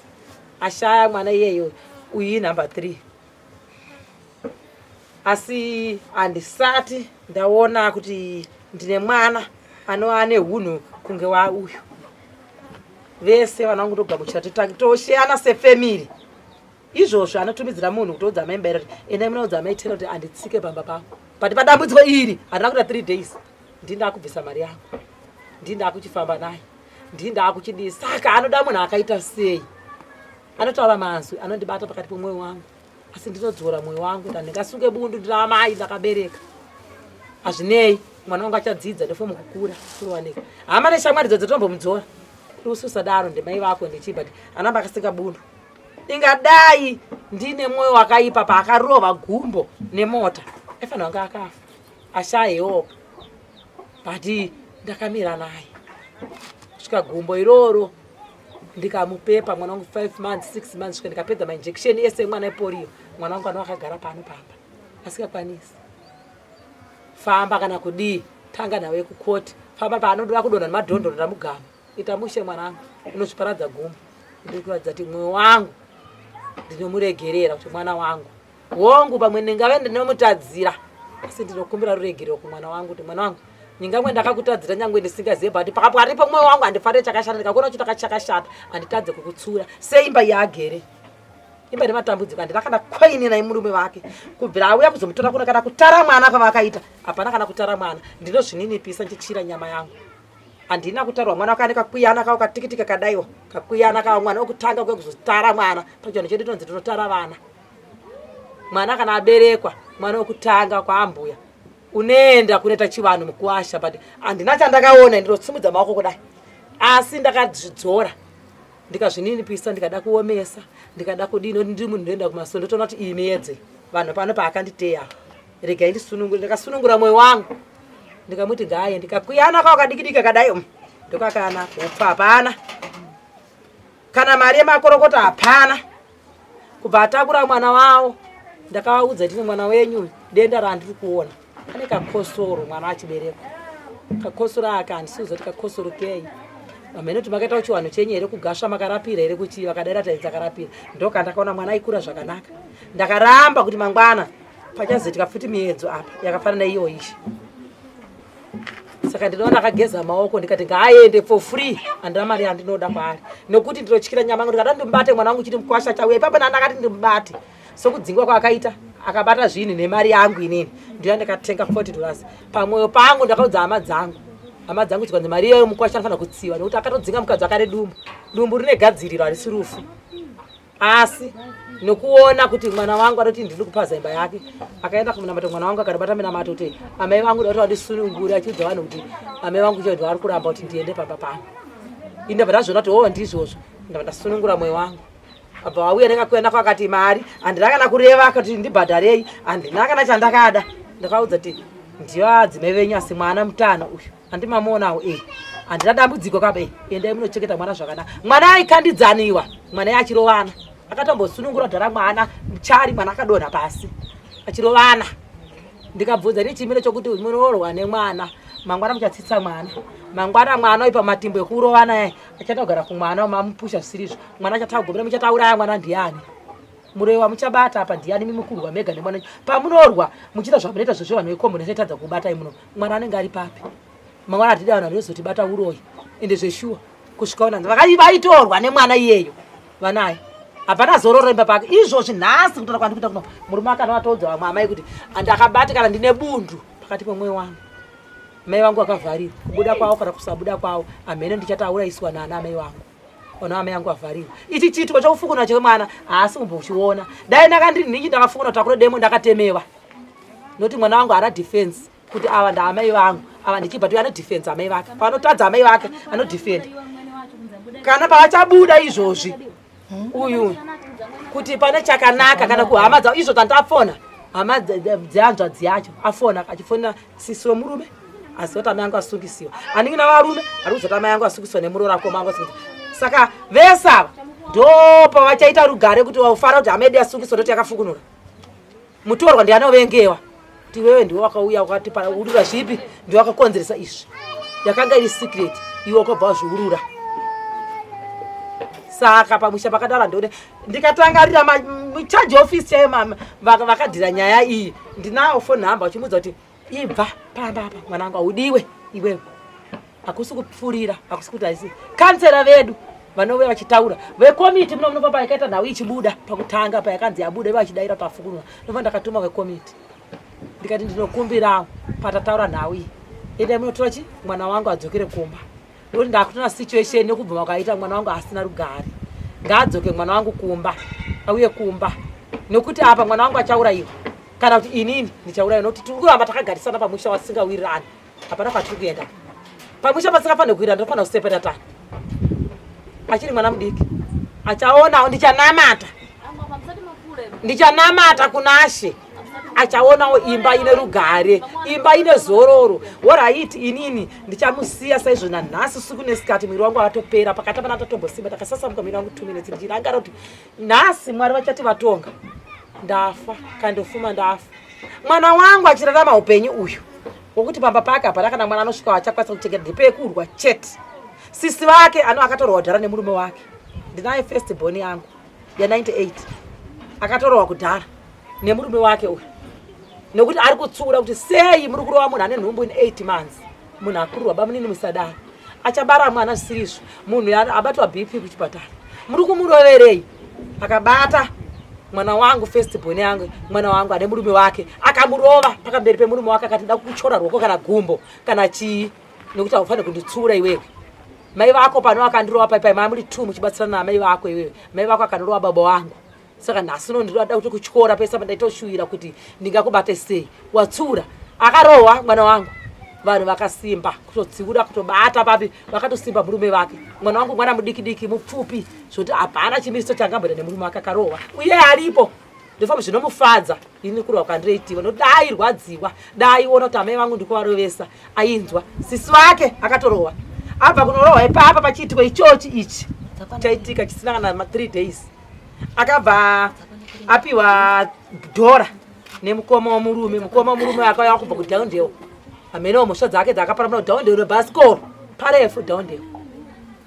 ashaya mwana iyeyo, uyu inumber 3, asi handisati ndaona kuti ndine mwana anova ane hunhu kunge wauyu. Vese vana vangu ndogamuchira, tosheyana sefamily. Izvozvo anotumidzira munhu kutoudza amai Mbaira kuti endai munoudza amai Tera kuti handitsike pamba pangu, but padambudziko iri handina kuita 3 days ndii ndakubvisa mari yangu, ndii ndakuchifamba naye, ndii ndakuchidii. Saka anoda munhu akaita sei? Anotaura mazwi anondibata pakati pomwoyo wangu, asi ndinodzora mwoyo wangu kuti handingasunge bundu, ndina amai ndakabereka. Hazvinei, mwana wangu achadzidza, ndofomu kukura kurowanika hama neshamwari dzodzo tombomudzora kuti usadaro, ndemai vako ndechii, but anamba akasinga bundu. Ingadai ndine mwoyo wakaipa, paakarova gumbo nemota aifanira kunge akafa ashayewo, but ndakamira naye kusvika gumbo iroro ndikamupepa mwana wangu 5 months, 6 months, svika ndikapedza mainjection ese emwana epolio. Mwana wangu anova akagara pano pamba asingakwanisi. Famba kana kudii tanga nawe kukoti famba paanoda kudonha nemadhondoro ndamugama ita mushe mwanangu unozviparadza gumbo ndikuratidza kuti mwoyo wangu ndinomuregerera kuti mwana wangu hongu pamwe ndingave ndinomutadzira asi ndinokumbira ruregerero kumwana wangu kuti mwana wangu nyingamwe ndakakutadzira nyangwe ndisingazive but pakapwaripo mwoyo wangu handifarire chakashata ndikakuona uchiti chakashata handitadze kukutsura seimba yaagere imba ine matambudziko handina kana koini naye murume wake kubvira auya kuzomutora kuno kana kutara mwana kwavakaita hapana kana kutara mwana ndinozvininipisa ndichitsvira nyama yangu handina kutarwa mwana wake ane kakwiyana kawo katikitika kadaiwa kakwiyana kawo mwana wekutanga kuya kuzotara mwana pachivanhu chedu tonzi tinotara vana mwana kana aberekwa mwana wekutanga kwaambuya unoenda kunoita chivanhu mukuwasha but handina chandakaona ndinosimudza maoko kudai asi ndakazvidzora ndikazvininipisa ndikada kuomesa ndikada kudii noti ndiri munhu ndoenda kumasowe ndotoona kuti iyi miedze vanhu pano paakanditeya regai ndisunungure ndakasunungura mwoyo wangu ndikamuti ngaaye ndikakwiyana kawo kadikidiki kadai um ndokakana upfa hapana kana mari yemakorokota hapana kubva atakura mwana wawo ndakavaudza tine mwana wenyu denda randiri kuona ane kakosoro mwana achiberekwa kakosoro aka handisi kuziva kuti kakosoro kei vamhene kuti makaita chiwanhu chenyu here kugasva makarapira here kuti vakadaira taidzi akarapira ndokandakaona mwana aikura zvakanaka ndakaramba kuti mangwana pachazoitika futi miedzo apa yakafanana iyoyi saka ndinoona akageza maoko ndikati ngaaende for free handina mari yandinoda kwaari nekuti ndinotyira nyama yangu ndikada ndimubate mwana wangu chiti mukwasha chauya ipapo ndandakati ndimubate sokudzingwa kwaakaita akabata zvinhu nemari yangu inini ndiyo ndakatenga 40 dollars pamwoyo pangu ndakaudza hama dzangu hama dzangu chikanzi mari iyoyo mukwasha anofanira kutsiwa nekuti akatodzinga mukadzi akane dumbu dumbu rine gadziriro harisi rufu asi nokuona kuti mwana wangu anoti ndiri kupaza imba yake akaenda kumunamato mwana wangu akandobata minamato kuti amai vangu ndati vandisunungure achiudza vanhu kuti amai vangu chaivo vari kuramba kuti ndiende pamba pano ini ndabva ndazviona kuti oo ndizvozvo ndabva ndasunungura mwoyo wangu abva wauya ndakakuya nako akati mari handina kana kureva akati ndibhadharei handina kana chandakada ndakaudza kuti ndiyo adzimai venyu asi mwana mutano uyu handimamuonawo e handina dambudziko kaba e endai munochengeta mwana zvakanaka mwana aikandidzaniwa mwana achirovana akatombosunungura dhara mwana chari mwana akadonha pasi achirovana ndikabvunza nechimiro chokuti munoorwa nemwana mangwana muchatsitsa mwana mangwana mwana uyu pamatimbo ekurovana e achada kugara kumwana mamupusha zvisirizvo mwana achatagomera muchatauraya mwana ndiani muroyi wamuchabata apa ndiani mimi kurwa mega nemwana pamunorwa muchiita zvamunoita zvozvo vanhu vekomboni achaitadza kubatai muno mwana anenge ari papi mangwana hatidi vanhu vanozotibata uroyi ende zveshuwa kusvika ona vaitorwa nemwana iyeyo vanaye hapana zororo imba pake izvozvi nhasi kutaura kwandikuita kuno murume akana vatoudza vamwe amai kuti andakabatikana ndine bundu pakati pemwoyo wangu mai vangu vakavharirwa kubuda kwavo kana kusabuda kwavo hamheno ndichatauraiswa nana amai vangu ona amai angu avharirwa ichi chiitiko chokufukuna chemwana haasi kumbochiona dai ndanga ndiri nhingi ndakafukuna takure demo ndakatemewa nokuti mwana wangu haana defense kuti ava ndaamai vangu ava ndichibva ti anodefense amai vake paanotadza amai vake anodefenda kana pavachabuda izvozvi uyu kuti pane chakanaka kana kuhama dzavo izvo tandafona hama dzehanzvadzi yacho afona achifonera sisi wemurume asi kuti amai angu asungisiwa anin'ina varume ari kuzoti amai angu asungisiwa nemuroora akoma angu asungisiwa saka vese ava ndo pavachaita rugare kuti vafara kuti hama yedu yasungisiwa ndoti yakafukunura mutorwa ndiye anovengewa kuti iwewe ndiwe wakauya ukatipaurira zvipi ndiwe wakakonzeresa izvi yakanga iri secret iwe wakabva wazviurura saka pamusha pakadaro handione ndikatangarira mucharge office chaiyo vakadhira nyaya iyi ndinawo phone number vachimuudza kuti ibva pamba apa mwanangu haudiwe iwewe hakusi kupfurira hakusi kuti haisi kansera vedu vanouya vachitaura vekomiti muno munofamba yakaita nhau ichibuda pakutanga payakanzi yabuda ivo vachidaira pafukunura ndofa ndakatuma vekomiti ndikati ndinokumbirawo patataura nhau iyi endai munotora chi mwana wangu adzokere kumba ndokuti ndakutona situation yekubvuma kwaita mwana wangu asina rugare ngaadzoke mwana wangu kumba auye kumba nekuti apa mwana wangu achaurayiwa kana kuti inini ndichaurayiwa nokuti tiri kuramba takagarisana pamusha wasingawirirani hapana kwatiri kuenda pamusha pasingafanire kuwirira ndinofanira kusepera tani achiri mwana mudiki achaonawo ndichanamata ndichanamata kunashe achaonawo imba ine rugare imba ine zororo woraiti inini ndichamusiya saizvo nanhasi usiku nesikati mwiri wangu akatopera pakati apana tatombosimba takasasamuka mwiri wangu two minutes ndichirangara kuti nhasi mwari vachati vatonga ndafa kandofuma ndafa mwana wangu achirarama upenyu uyu Wokuti pamba pake hapana kana mwana anosvika achakwanisa kuchengeta ndepekurwa chete. Sisi vake ano akatorwa kudhara nemurume wake. Ndinaye first born yangu ya 98 akatorwa kudhara nemurume wake uyu nekuti ari kutsiura kuti sei muri kurova munhu ane nhumbu in 8 months munhu akurirwa bamunini musadaro achabara mwana zvisirizvo munhu abatwa bp kuchipatara muri kumuroverei akabata mwana wangu first born yangu mwana wangu ane murume wake akamurova pakamberi pemurume wake akati nda kukutyora ruoko kana gumbo kana chii nekuti haufanire kunditsiura iwewe mai vako pano akandirova paipai maa muri two muchibatsirana namai vako iwewe mai vako akandirova baba wangu saka nhasi uno ndinoda kuti kutyora pese apa ndaitoshuwira kuti ndingakubate sei watsiura akarohwa mwana wangu vanhu vakasimba kutotsiura kutobata papi vakatosimba murume vake mwana wangu mwana mudiki diki mupfupi zvoti hapana chimiso changamboita nemurume wake akarohwa uye aripo ndofamba zvinomufadza ini kurwa kwandireitiwa nokuti daairwadziwa daaiona kuti amai vangu ndikuvarovesa ainzwa sisi wake akatorohwa abva kunorohwa ipapa pachiitiko ichochi ichi chaitika chisina kana 3 days akabva apiwa dhora nemukoma wemurume mukoma wemurume akauya kubva kudownhill hameno mhosva dzake dzakaparamura kudownhill nebhasikoro parefu downhill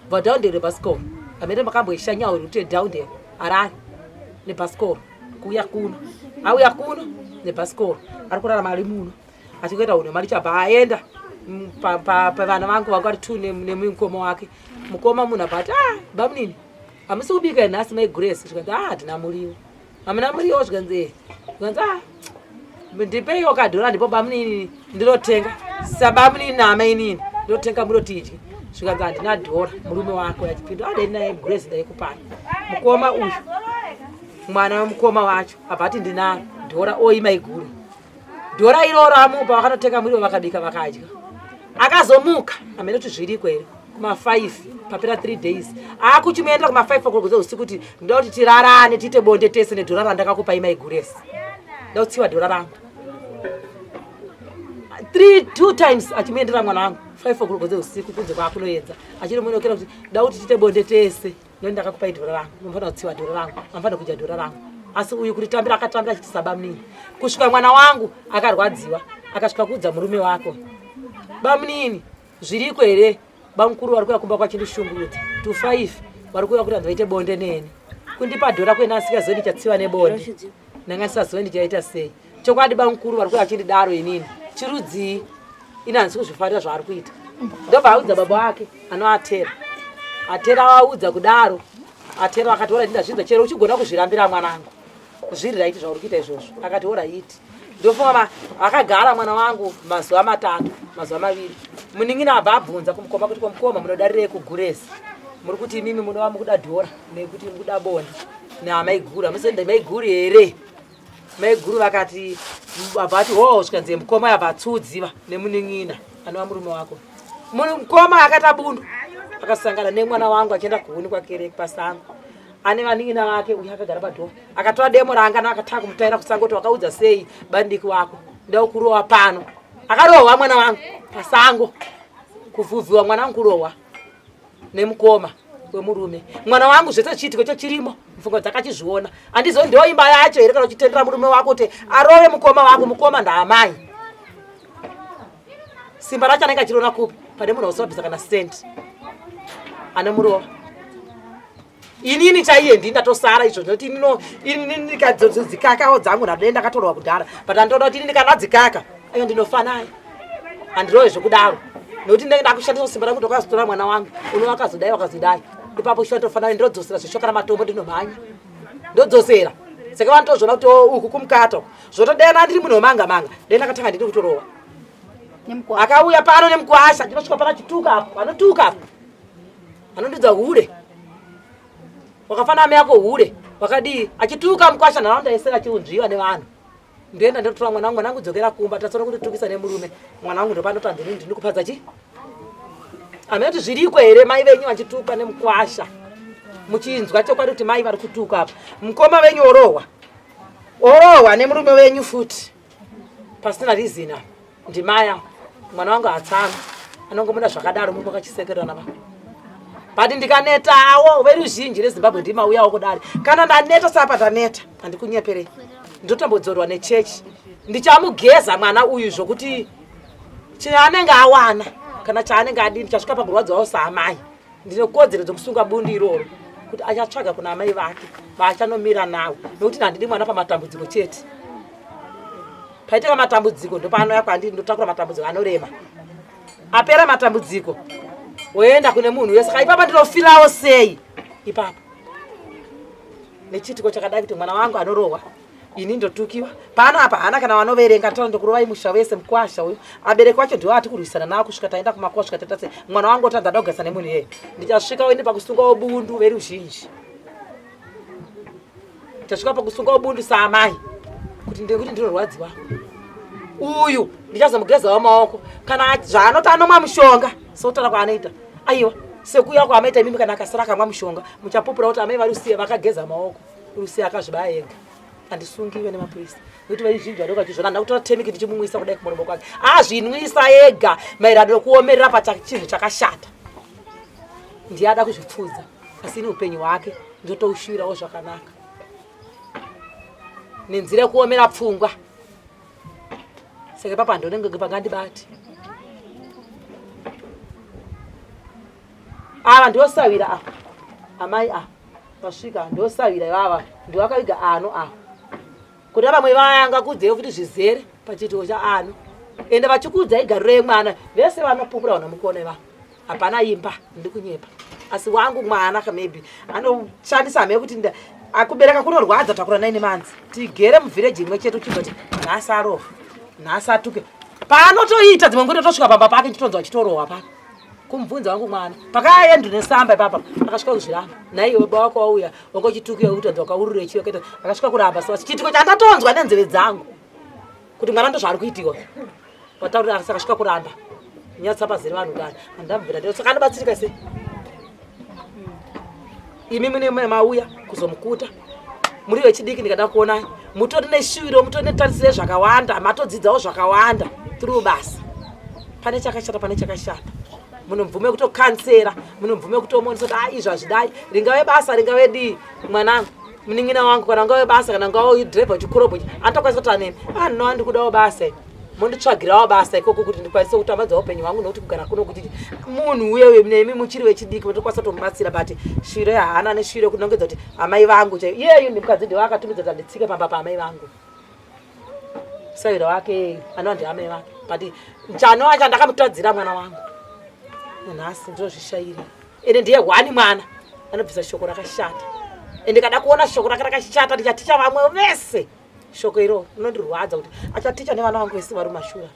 bva downhill nebhasikoro hameno makamboishanyawo kuti downhill harare nebhasikoro kuuya kuno auya kuno nebhasikoro ari kurarama ari muno achingoita hunhu mari chabva aenda mm, pavana vangu vanga vari two nemukoma wake mukoma munhu abva ati ah bamunini hamusi kubika nhasi mai grace zvikanzi ah hatina muriwo hamuna muriwo zvikanzi eh zvikanzi ah ndipeiwo kadhora ndipo bamunini ndinotenga sabamunini naamainini ndinotenga muriwo tidye zvikanzi handina dhora murume wako achipinda adei naye grace ndaikupani mukoma uyu mwana wemukoma wacho abva ati ndinaro dhora oyi maiguru dhora iroro amupa vakanotenga muriwo vakabika vakadya akazomuka amene kuti zviriko here kuma5 papera 3 days akuchimuendera kuma5 pakurogoza usiku kuti ndoda kuti tirarane tiite bonde tese nedhora randakakupai maiguresi ndakutsiwa dhora rangu 3 2 times achimuendera mwana wangu 5 o'clock usiku kunze kwakunoedza achinomunokera kuti da kuti tiite bonde tese Noni ndakakupai dhora rangu, munofanira kutsiwa dhora rangu, amufanira kudya dhora rangu. Asi uyu kuritambira akatambira achiti sabamunini. Kusvika mwana wangu akarwadziwa, akasvika kuudza murume wako. Bamunini, zviriko here? Bamukuru vari kuuya kumba kwachindishungurudza. To 5 vari kuuya kuti hanzi vaite bonde neni. Kundipa dhora kwena asikazive ndichatsiwa nebonde. Ndanga ndisazive ndichaita sei. Chokwadi bamukuru vari kuuya vachindidaro inini. Chirudzii? Ini handisi kuzvifarira zvaari kuita. Ndobva audza baba wake anoatera. Atera audza kudaro. Atera akati ora ndazvinzwa chero uchigona kuzvirambira mwanangu. Zviri right zvauri kuita izvozvo. Akati ora iti. Ndofunga akagara mwana wangu mazuva matatu, mazuva maviri. Munin'ina abva abvunza kumukoma kuti komukoma munodarirei kuguresi. Muri kuti imimi munova mukuda dhora nekuti mukuda bonde naamaiguru. Hamusende maiguru here? Maiguru vakati vati hoo zvikanzi mukoma yabva atsuudziva nemunin'ina anova murume wako. Mukoma akati abundu akasangana nemwana wangu achienda kuhuni kwakereke pasango ane vanin'ina vake uyu akagara padhoo akatora demo raanga akatanga kumutaira kusango kuti wakaudza sei bandiki wako ndaukurowa pano akarohwa mwana wangu pasango kuvhuvhiwa mwana wangu kurohwa nemukoma wemurume mwana wangu zvese chiitiko cho chirimo mfungo dzakachizviona handizo ndiyo imba yacho here kana uchitendera murume wako kuti arove mukoma wako mukoma ndaamai simba racho anenge achiriona kupi pane munhu ausabvisa kana sendi ane murova inini chaiye ndini ndatosara izvo ndinoti inino inini ndikadzikakawo dzangu ndadai ndakatorwa kudhara but andoda kuti inini kana dzikaka ayo ndinofanayo handirowe zvekudaro nekuti ndenge ndakushandisa simba rangu ndakazotora mwana wangu uno akazodai wakazodai ipapo shuwa ndofanayo ndodzosera zveshoka ramatombo ndinomhanya ndodzosera saka vanotozviona kuti oh, uku kumukata uku zvotodena ndiri munhu wemanga manga dai ndakatanga ndiri kutorova akauya pano nemukwasha ndinosvika pano achituka apo anotuka apo anondidza hure wakafana amai yako hure wakadii achituka mukwasha nharaunda yese achiunzviwa nevanhu ndoenda ndotora mwana wangu mwana wangu dzokera kumba tatsona kunditukisa nemurume mwana wangu ndopanotanzi nini ndinikupadza chi amene kuti zviriko here mai venyu vachituka nemukwasha muchinzwa chokwadi kuti mai vari kutuka apa mukoma venyu orohwa orohwa nemurume wenyu futi pasina reason apa ndimaya mwana wangu hatsana anongomuda zvakadaro murume akachisekererana va but ndikanetawo veruzhinji rezimbabwe ndimauyawo kudari kana ndaneta sapa ndaneta handikunyeperei ndotombodzorwa nechechi ndichamugeza mwana uyu zvokuti Chaanenge awana kana chaanenge adini chasvika pakurwadziwawo saamai, ndine kodzero dzekusunga bundu iroro kuti achatsvaga kuna amai vake vaachanomira nawo, nekuti handidi mwana pamatambudziko chete. Paitika matambudziko ndopaanouya kwandiri, ndotakura matambudziko anorema. Apera matambudziko woenda kune munhu wese. Saka ipapa ndinofilawo sei ipapo nechiitiko chakadai kuti mwana wangu anorohwa, ini ndotukiwa pano apa? Hana kana vanoverenga taura ndokurovai musha wese. Mukwasha uyu, abereki wacho ndiwo ati kurwisana navo kusvika taenda kumakuwa, kusvika taita sei. Mwana wangu otadza da kugarisa nemunhu iyeye. Ndichasvika ini pakusungawo bundu veruzhinji, ndichasvika pakusungawo bundu saamai kuti ndekuti ndinorwadziwa. Uyu ndichazomugezawo maoko kana zvaanoti anomwa mushonga, sokutaura kwaanoita. Aiwa, sekuya kwaamaita imimi, kana akasara akamwa mushonga, muchapupura kuti amai varusiya vakageza maoko. Rusiya akazvibaya ega, handisungiwe nemapurisa nekuti veruzhinji vanenge vachizvona. Handina kutora temiki ndichimumwisa kudai kumuromo kwake, azvinwisa ega maererano nekuomerera pachinhu chakashata. Ndiye ada kuzvipfudza, asi ini upenyu hwake ndotoushuvirawo zvakanaka nenzira yekuomera pfungwa. Saka ipapo handionenge pangandibati. Ava ndiosawira ava, amai ava vasvika ndiosawira ivava, ndiwakaviga ano ava. Kuda vamwe vayanga kudzeyo futi zvizere pachiitiko chaano, ende vachikuudza igariro yemwana. Vese vanopupura vana mukona ivava, hapana imba ndikunyepa. Asi wangu mwana ka maybe anoshandisa hama yekuti akubereka kunorwadza. Takura naine manzi tigere muvhireji imwe chete, uchibva kuti nhasi arova, nhasi atuke. Paanotoita dzimwe nguva tosvika pamba pake chitonzwa chitorohwa pano. Kumubvunza wangu mwana pakaya ndine samba ipapa, akasvika kuzviramba. Naiwe baba wako wauya wakochitukiwa kutonzwa wakaurure chiyo kaita, akasvika kuramba. So chiitiko chandatonzwa nenzeve dzangu kuti mwana ndozvaari kuitiwa wataurira, akasvika kuramba nyatsa pazere vanhu kana handabvira ndiro. Saka anobatsirika sei imi mune mauya kuzomukuta muri vechidiki? Ndikada kuonai mutori neshuviro, mutori netarisiro zvakawanda, matodzidzawo zvakawanda through basa. Pane chakashata, pane chakashata, munomvume kutokansera, munomvume kutomonisa kuti a izvi hazvidai. Ringave basa, ringave dii, mwanangu, munin'ina wangu, kana ungave basa, kana ungave dhirevha uchikorobho, andokwanisa kuti aneni ano andikudawo basa, monditsvagirawo basa ikoko kuti ndikwanise kutambadza upenyu hwangu, nokuti kugara kuno kuti munhu uye nemi muchiri vechidiki motokwanisa kutomubatsira. But shuviro yahaana neshuviro yekunongedza kuti amai vangu chaiyo. Iyeyu ndimukadzi ndiwo akatumidza kuti anditsike pamba paamai vangu. Saira wake anova ndiamai vake, but chanova chandakamutadzira mwana wangu nhasi ndinozvishairira. Ende ndiye hwani mwana anobvisa shoko rakashata, ende kada kuona shoko rake rakashata ndichaticha vamwe vese shoko iro rinondirwadza kuti achaticha nevana vangu vese vari mumashura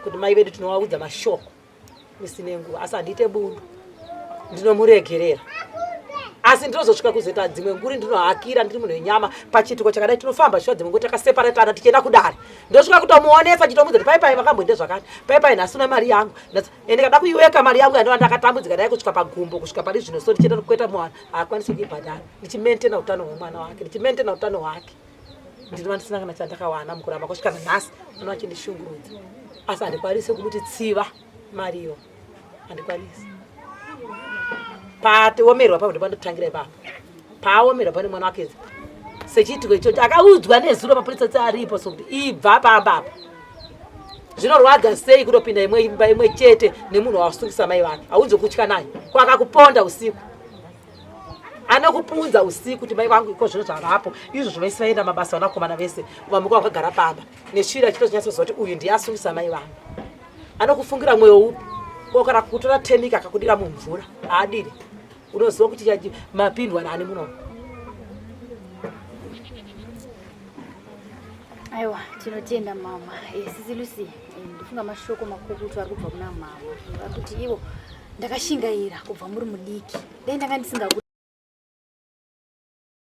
kuti mai vedu tinovaudza mashoko misi nenguva. Asi handiite bundu, ndinomuregerera, asi ndinozosvika kuzoita dzimwe nguri ndinohakira. Ndiri munhu wenyama. Pachiitiko chakadai tinofamba shuwa dzimwe nguva takaseparatana tichienda kudare, ndosvika kutomuonesa chitomuudza kuti pai pai vakamboende zvakati, pai pai nhasi una mari yangu, ende kada kuiweka mari yangu yandova ndakatambudzika dai kusvika pagumbo kusvika pari zvino. So ndichienda kukweta mwana haakwanisi kuibhadhara, ndichimentena utano hwemwana wake, ndichimentena utano hwake, ndinova ndisina kana chandakawana mukuramba kusvika nanhasi. Anova achindishungurudza, asi handikwanisi kumuti tsiva mariyo, handikwanisi. Patiomerwa papo ndopandotangira ipapo paaomerwa pane mwana wake sechiitiko ichocho akaudzwa nezuro mapurisa tse aripo sokuti ibva pamba apa. Zvinorwadza sei kutopinda imwe imba imwe chete nemunhu wasungisa mai vake? Haunzi kutya naye kwakakuponda usiku, anokupunza usiku kuti mai vangu iko zvino zvavapo izvo zvovese vaenda mabasa, vanakomana vese vamuka vakagara pamba nesvira chitozonyatsoziva kuti uyu ndiye asungisa mai vangu. Anokufungira mwoyo upi? Ko kana kutora temika akakudira mumvura haadiri, unoziva kuti mapindwa nani muno? Aiwa, tinotenda mama. Sisi Lucy, ndifunga mashoko makukutu ari kubva kuna mama. Vari kuti ivo ndakashingaira kubva muri mudiki, dai ndanga ndisingaku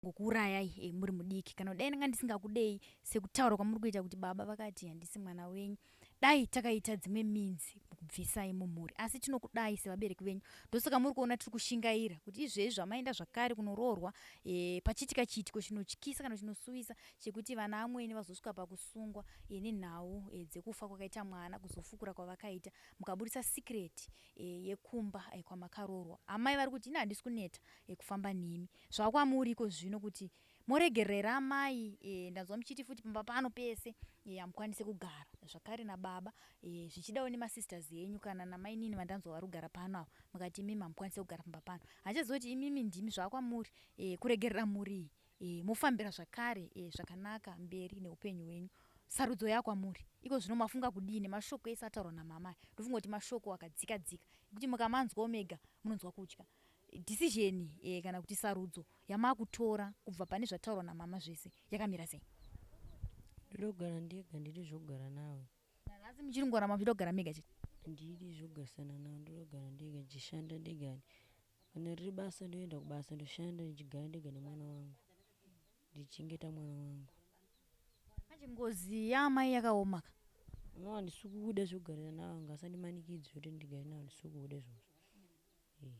ngokuurayai muri mudiki, kana dai ndanga ndisingakudei sekutaura kwamuri kuita kuti baba vakati handisi mwana wenyu, dai takaita dzimwe minzi kubvisai mumhuri. Asi tinokudai sevabereki venyu, ndosaka muri kuona tiri kushingaira kuti izvezvi zvamaenda zvakare kunoroorwa, pachiitika chiitiko chinotyisa kana chinosuwisa chekuti vana amweni vazosvika pakusungwa nenhau dzekufa kwakaita mwana, kuzofukura kwavakaita mukaburitsa secret yekumba kwamakaroorwa. Amai vari kuti ini handisi kuneta kufamba nemi, zvakwamuriko zvino kuti Moregerera amai e, ndanzwa muchiti futi pamba pano pese e, hamukwanise kugara zvakare nababa e, zvichidawo nemasisters enyu kana namainini vandanzwa vari kugara pano ava mukati imimi hamukwanise kugara pamba pano. Handichaziva kuti imimi ndimi zvakwamuri e, kuregerera mhuri iyi e, mofambira zvakare e, zvakanaka mberi neupenyu hwenyu. Sarudzo yakwamuri iko zvino mafunga kudii nemashoko ese ataurwa namama aya? Ndofunga kuti mashoko akadzika dzika ekuti mukamanzwawo mega munonzwa kutya. Decision e, kana kuti sarudzo yamakutora kubva pane zvataurwa namama zvese yakamira sei? Ndoda kugara ndega, ndidi zvokugara nawe. Nanhasi muchiri kungoramba muchida kugara mega chete? Handidi zvokugarisana nawo, ndoda kugara ndega ndichishanda ndega. Kana riri basa ndoenda kubasa ndoshanda ndichigara ndega nemwana wangu, ndichichengeta mwana wangu. Manje ngozi yaamai yakaoma ka? No, handisi kuda zvekugarira nawo, ngasandimanikidze kuti ndigare nawo, handisi kuda izvozvo. Eh.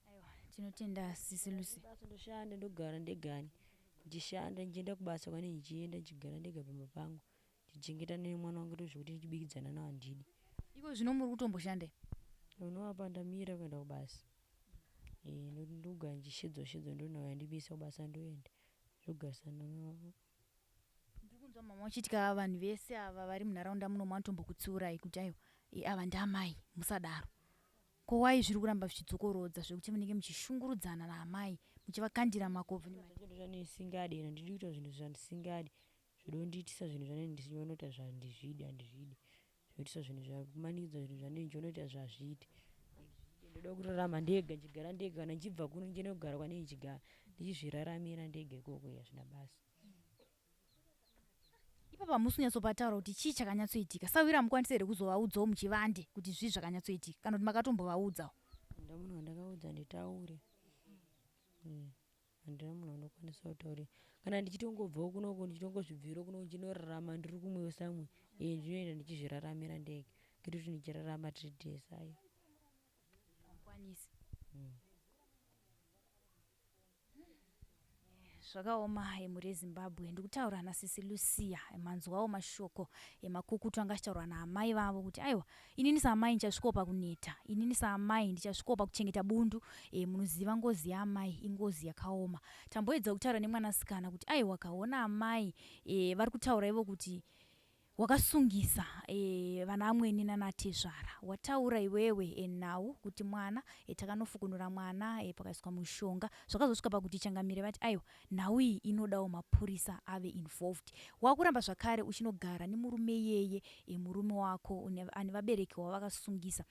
Aiwa, tinotenda sisi Lucy. Basa ndoshanda ndogara ndegani ndichishanda ndichienda kubasa kwane ndichienda ndichigara ndega pamba pangu ndichichengeta nemwana wangu ndozvekuti ndichibikidzana nawo handidi. Iko zvino muri kutomboshanda? Unoapa ndamira kuenda kubasa. Eh, ndokuti ndogara ndichishedzwa shedzwa ndonauya ndibisa kubasa ndoenda. Zvogarisana navo. Ndiri kunzwa mama uchiti ka vanhu vese ava vari munharaunda muno vanotombokutsiurai kuti aiwa e, ava ndaamai musadaro. Ko wai zviri kuramba zvichidzokorodza zvekuti munenge muchishungurudzana naamai muchivakandira makobvu nemati. Zvandisingadi handidi kuita zvinhu zvandisingadi zvodondiitisa zvinhu zvanenge ndichiona kuti zvandizvidi handizvidi zvoitisa zvinhu zvakumanikidza zvinhu zvanenge ndichiona kuti zvazviiti ndoda kurarama ndega ndichigara ndega kana ndichibva kuno ndichienda kugara kwanenge ndichigara ndichizviraramira ndega ikoko hazvina basa. Ipapa hamusi kunyatsopataura kuti chii chakanyatsoitika. Sahwira hamukwanisi here kuzovaudzawo muchivande kuti zvii zvakanyatsoitika kana kuti makatombovaudzawo? Handina munhu wandakaudza nditaure. Handina munhu wandokwanisa kutaurira. Kana ndichitongobvawo kunoko ndichitongozvibvirawo kunoko ndichinorarama ndiri kumwewo samwe eh ndinoenda ndichizviraramira ndega kwete kuti ndichirarama tiri tese aiwa. Hamukwanisi. Zvakaoma mhuri yeZimbabwe ndikutaura nasisi Lucia manzwawo mashoko emakukutu anga achitaurwa naamai vavo kuti aiwa inini saamai ndichasvikawo pakuneta inini saamai ndichasvikawo pakuchengeta bundu e, munoziva ngozi yaamai ingozi yakaoma tamboedza kutaura nemwanasikana kuti aiwa kaona amai e, vari kutaura ivo kuti Wakasungisa e, vana amwene nanatezvara. Wataura iwewe e, nhau kuti mwana e, takanofukunura mwana e, pakaiswa mushonga. Zvakazosvika pakuti changamire vati aiwa nhau iyi inodawo mapurisa ave involved. Wakuramba zvakare uchinogara nemurume iyeye e, murume wako ane vabereki wavakasungisa.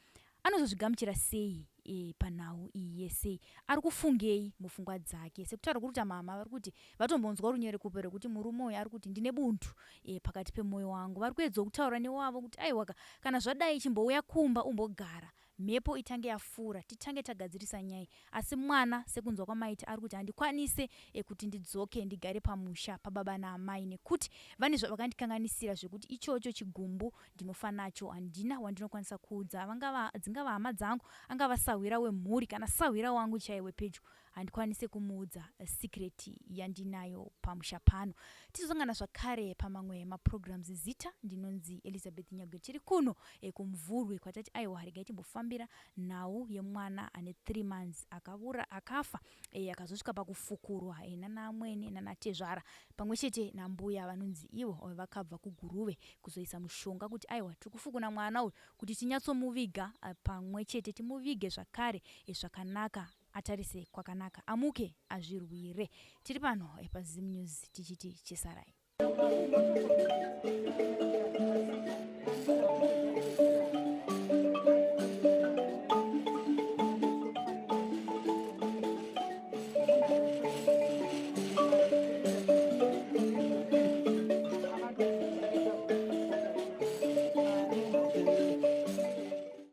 Anozozvigamuchira sei e, panhau iyi yese? Ari kufungei mupfungwa dzake? Sekutaura kuri kuita mama vari kuti vatombonzwa runyerekupe rwekuti murume uyu ari kuti ndine bundu e, pakati pemwoyo wangu. Vari kuedzawo kutaura newavo kuti aiwaka kana zvadai chimbouya kumba umbogara mhepo itange yafura titange tagadzirisa nyaya asi mwana sekunzwa kwamaita ari kuti handikwanise e, kuti ndidzoke ndigare pamusha pababa naamai nekuti vane zvavakandikanganisira zvekuti ichocho chigumbu Ndinofa nacho handina wandinokwanisa kuudza vangava dzingava hama dzangu angava sahwira wemhuri kana sahwira wangu chaiye wepedyo handikwanise kumuudza secret yandinayo pamusha pano. Tizosangana zvakare pamamwe maprograms zita ndinonzi Elizabeth Nyagwe tiri kuno eh, kuMvurwi kwatati aiwa regai timbofambira nhau yemwana ane 3 months akavura akafa e, akazosvika pakufukurwa e, nana amwene nana tezvara pamwe chete nambuya vanonzi ivo vakabva kuGuruve kuzoisa mushonga kuti aiwa tiri kufukuna mwana uyu kuti tinyatsomuviga eh, pamwe chete timuvige zvakare eh, zvakanaka atarise kwakanaka amuke azvirwire tiri pano eh, paZim News tichiti chisarai.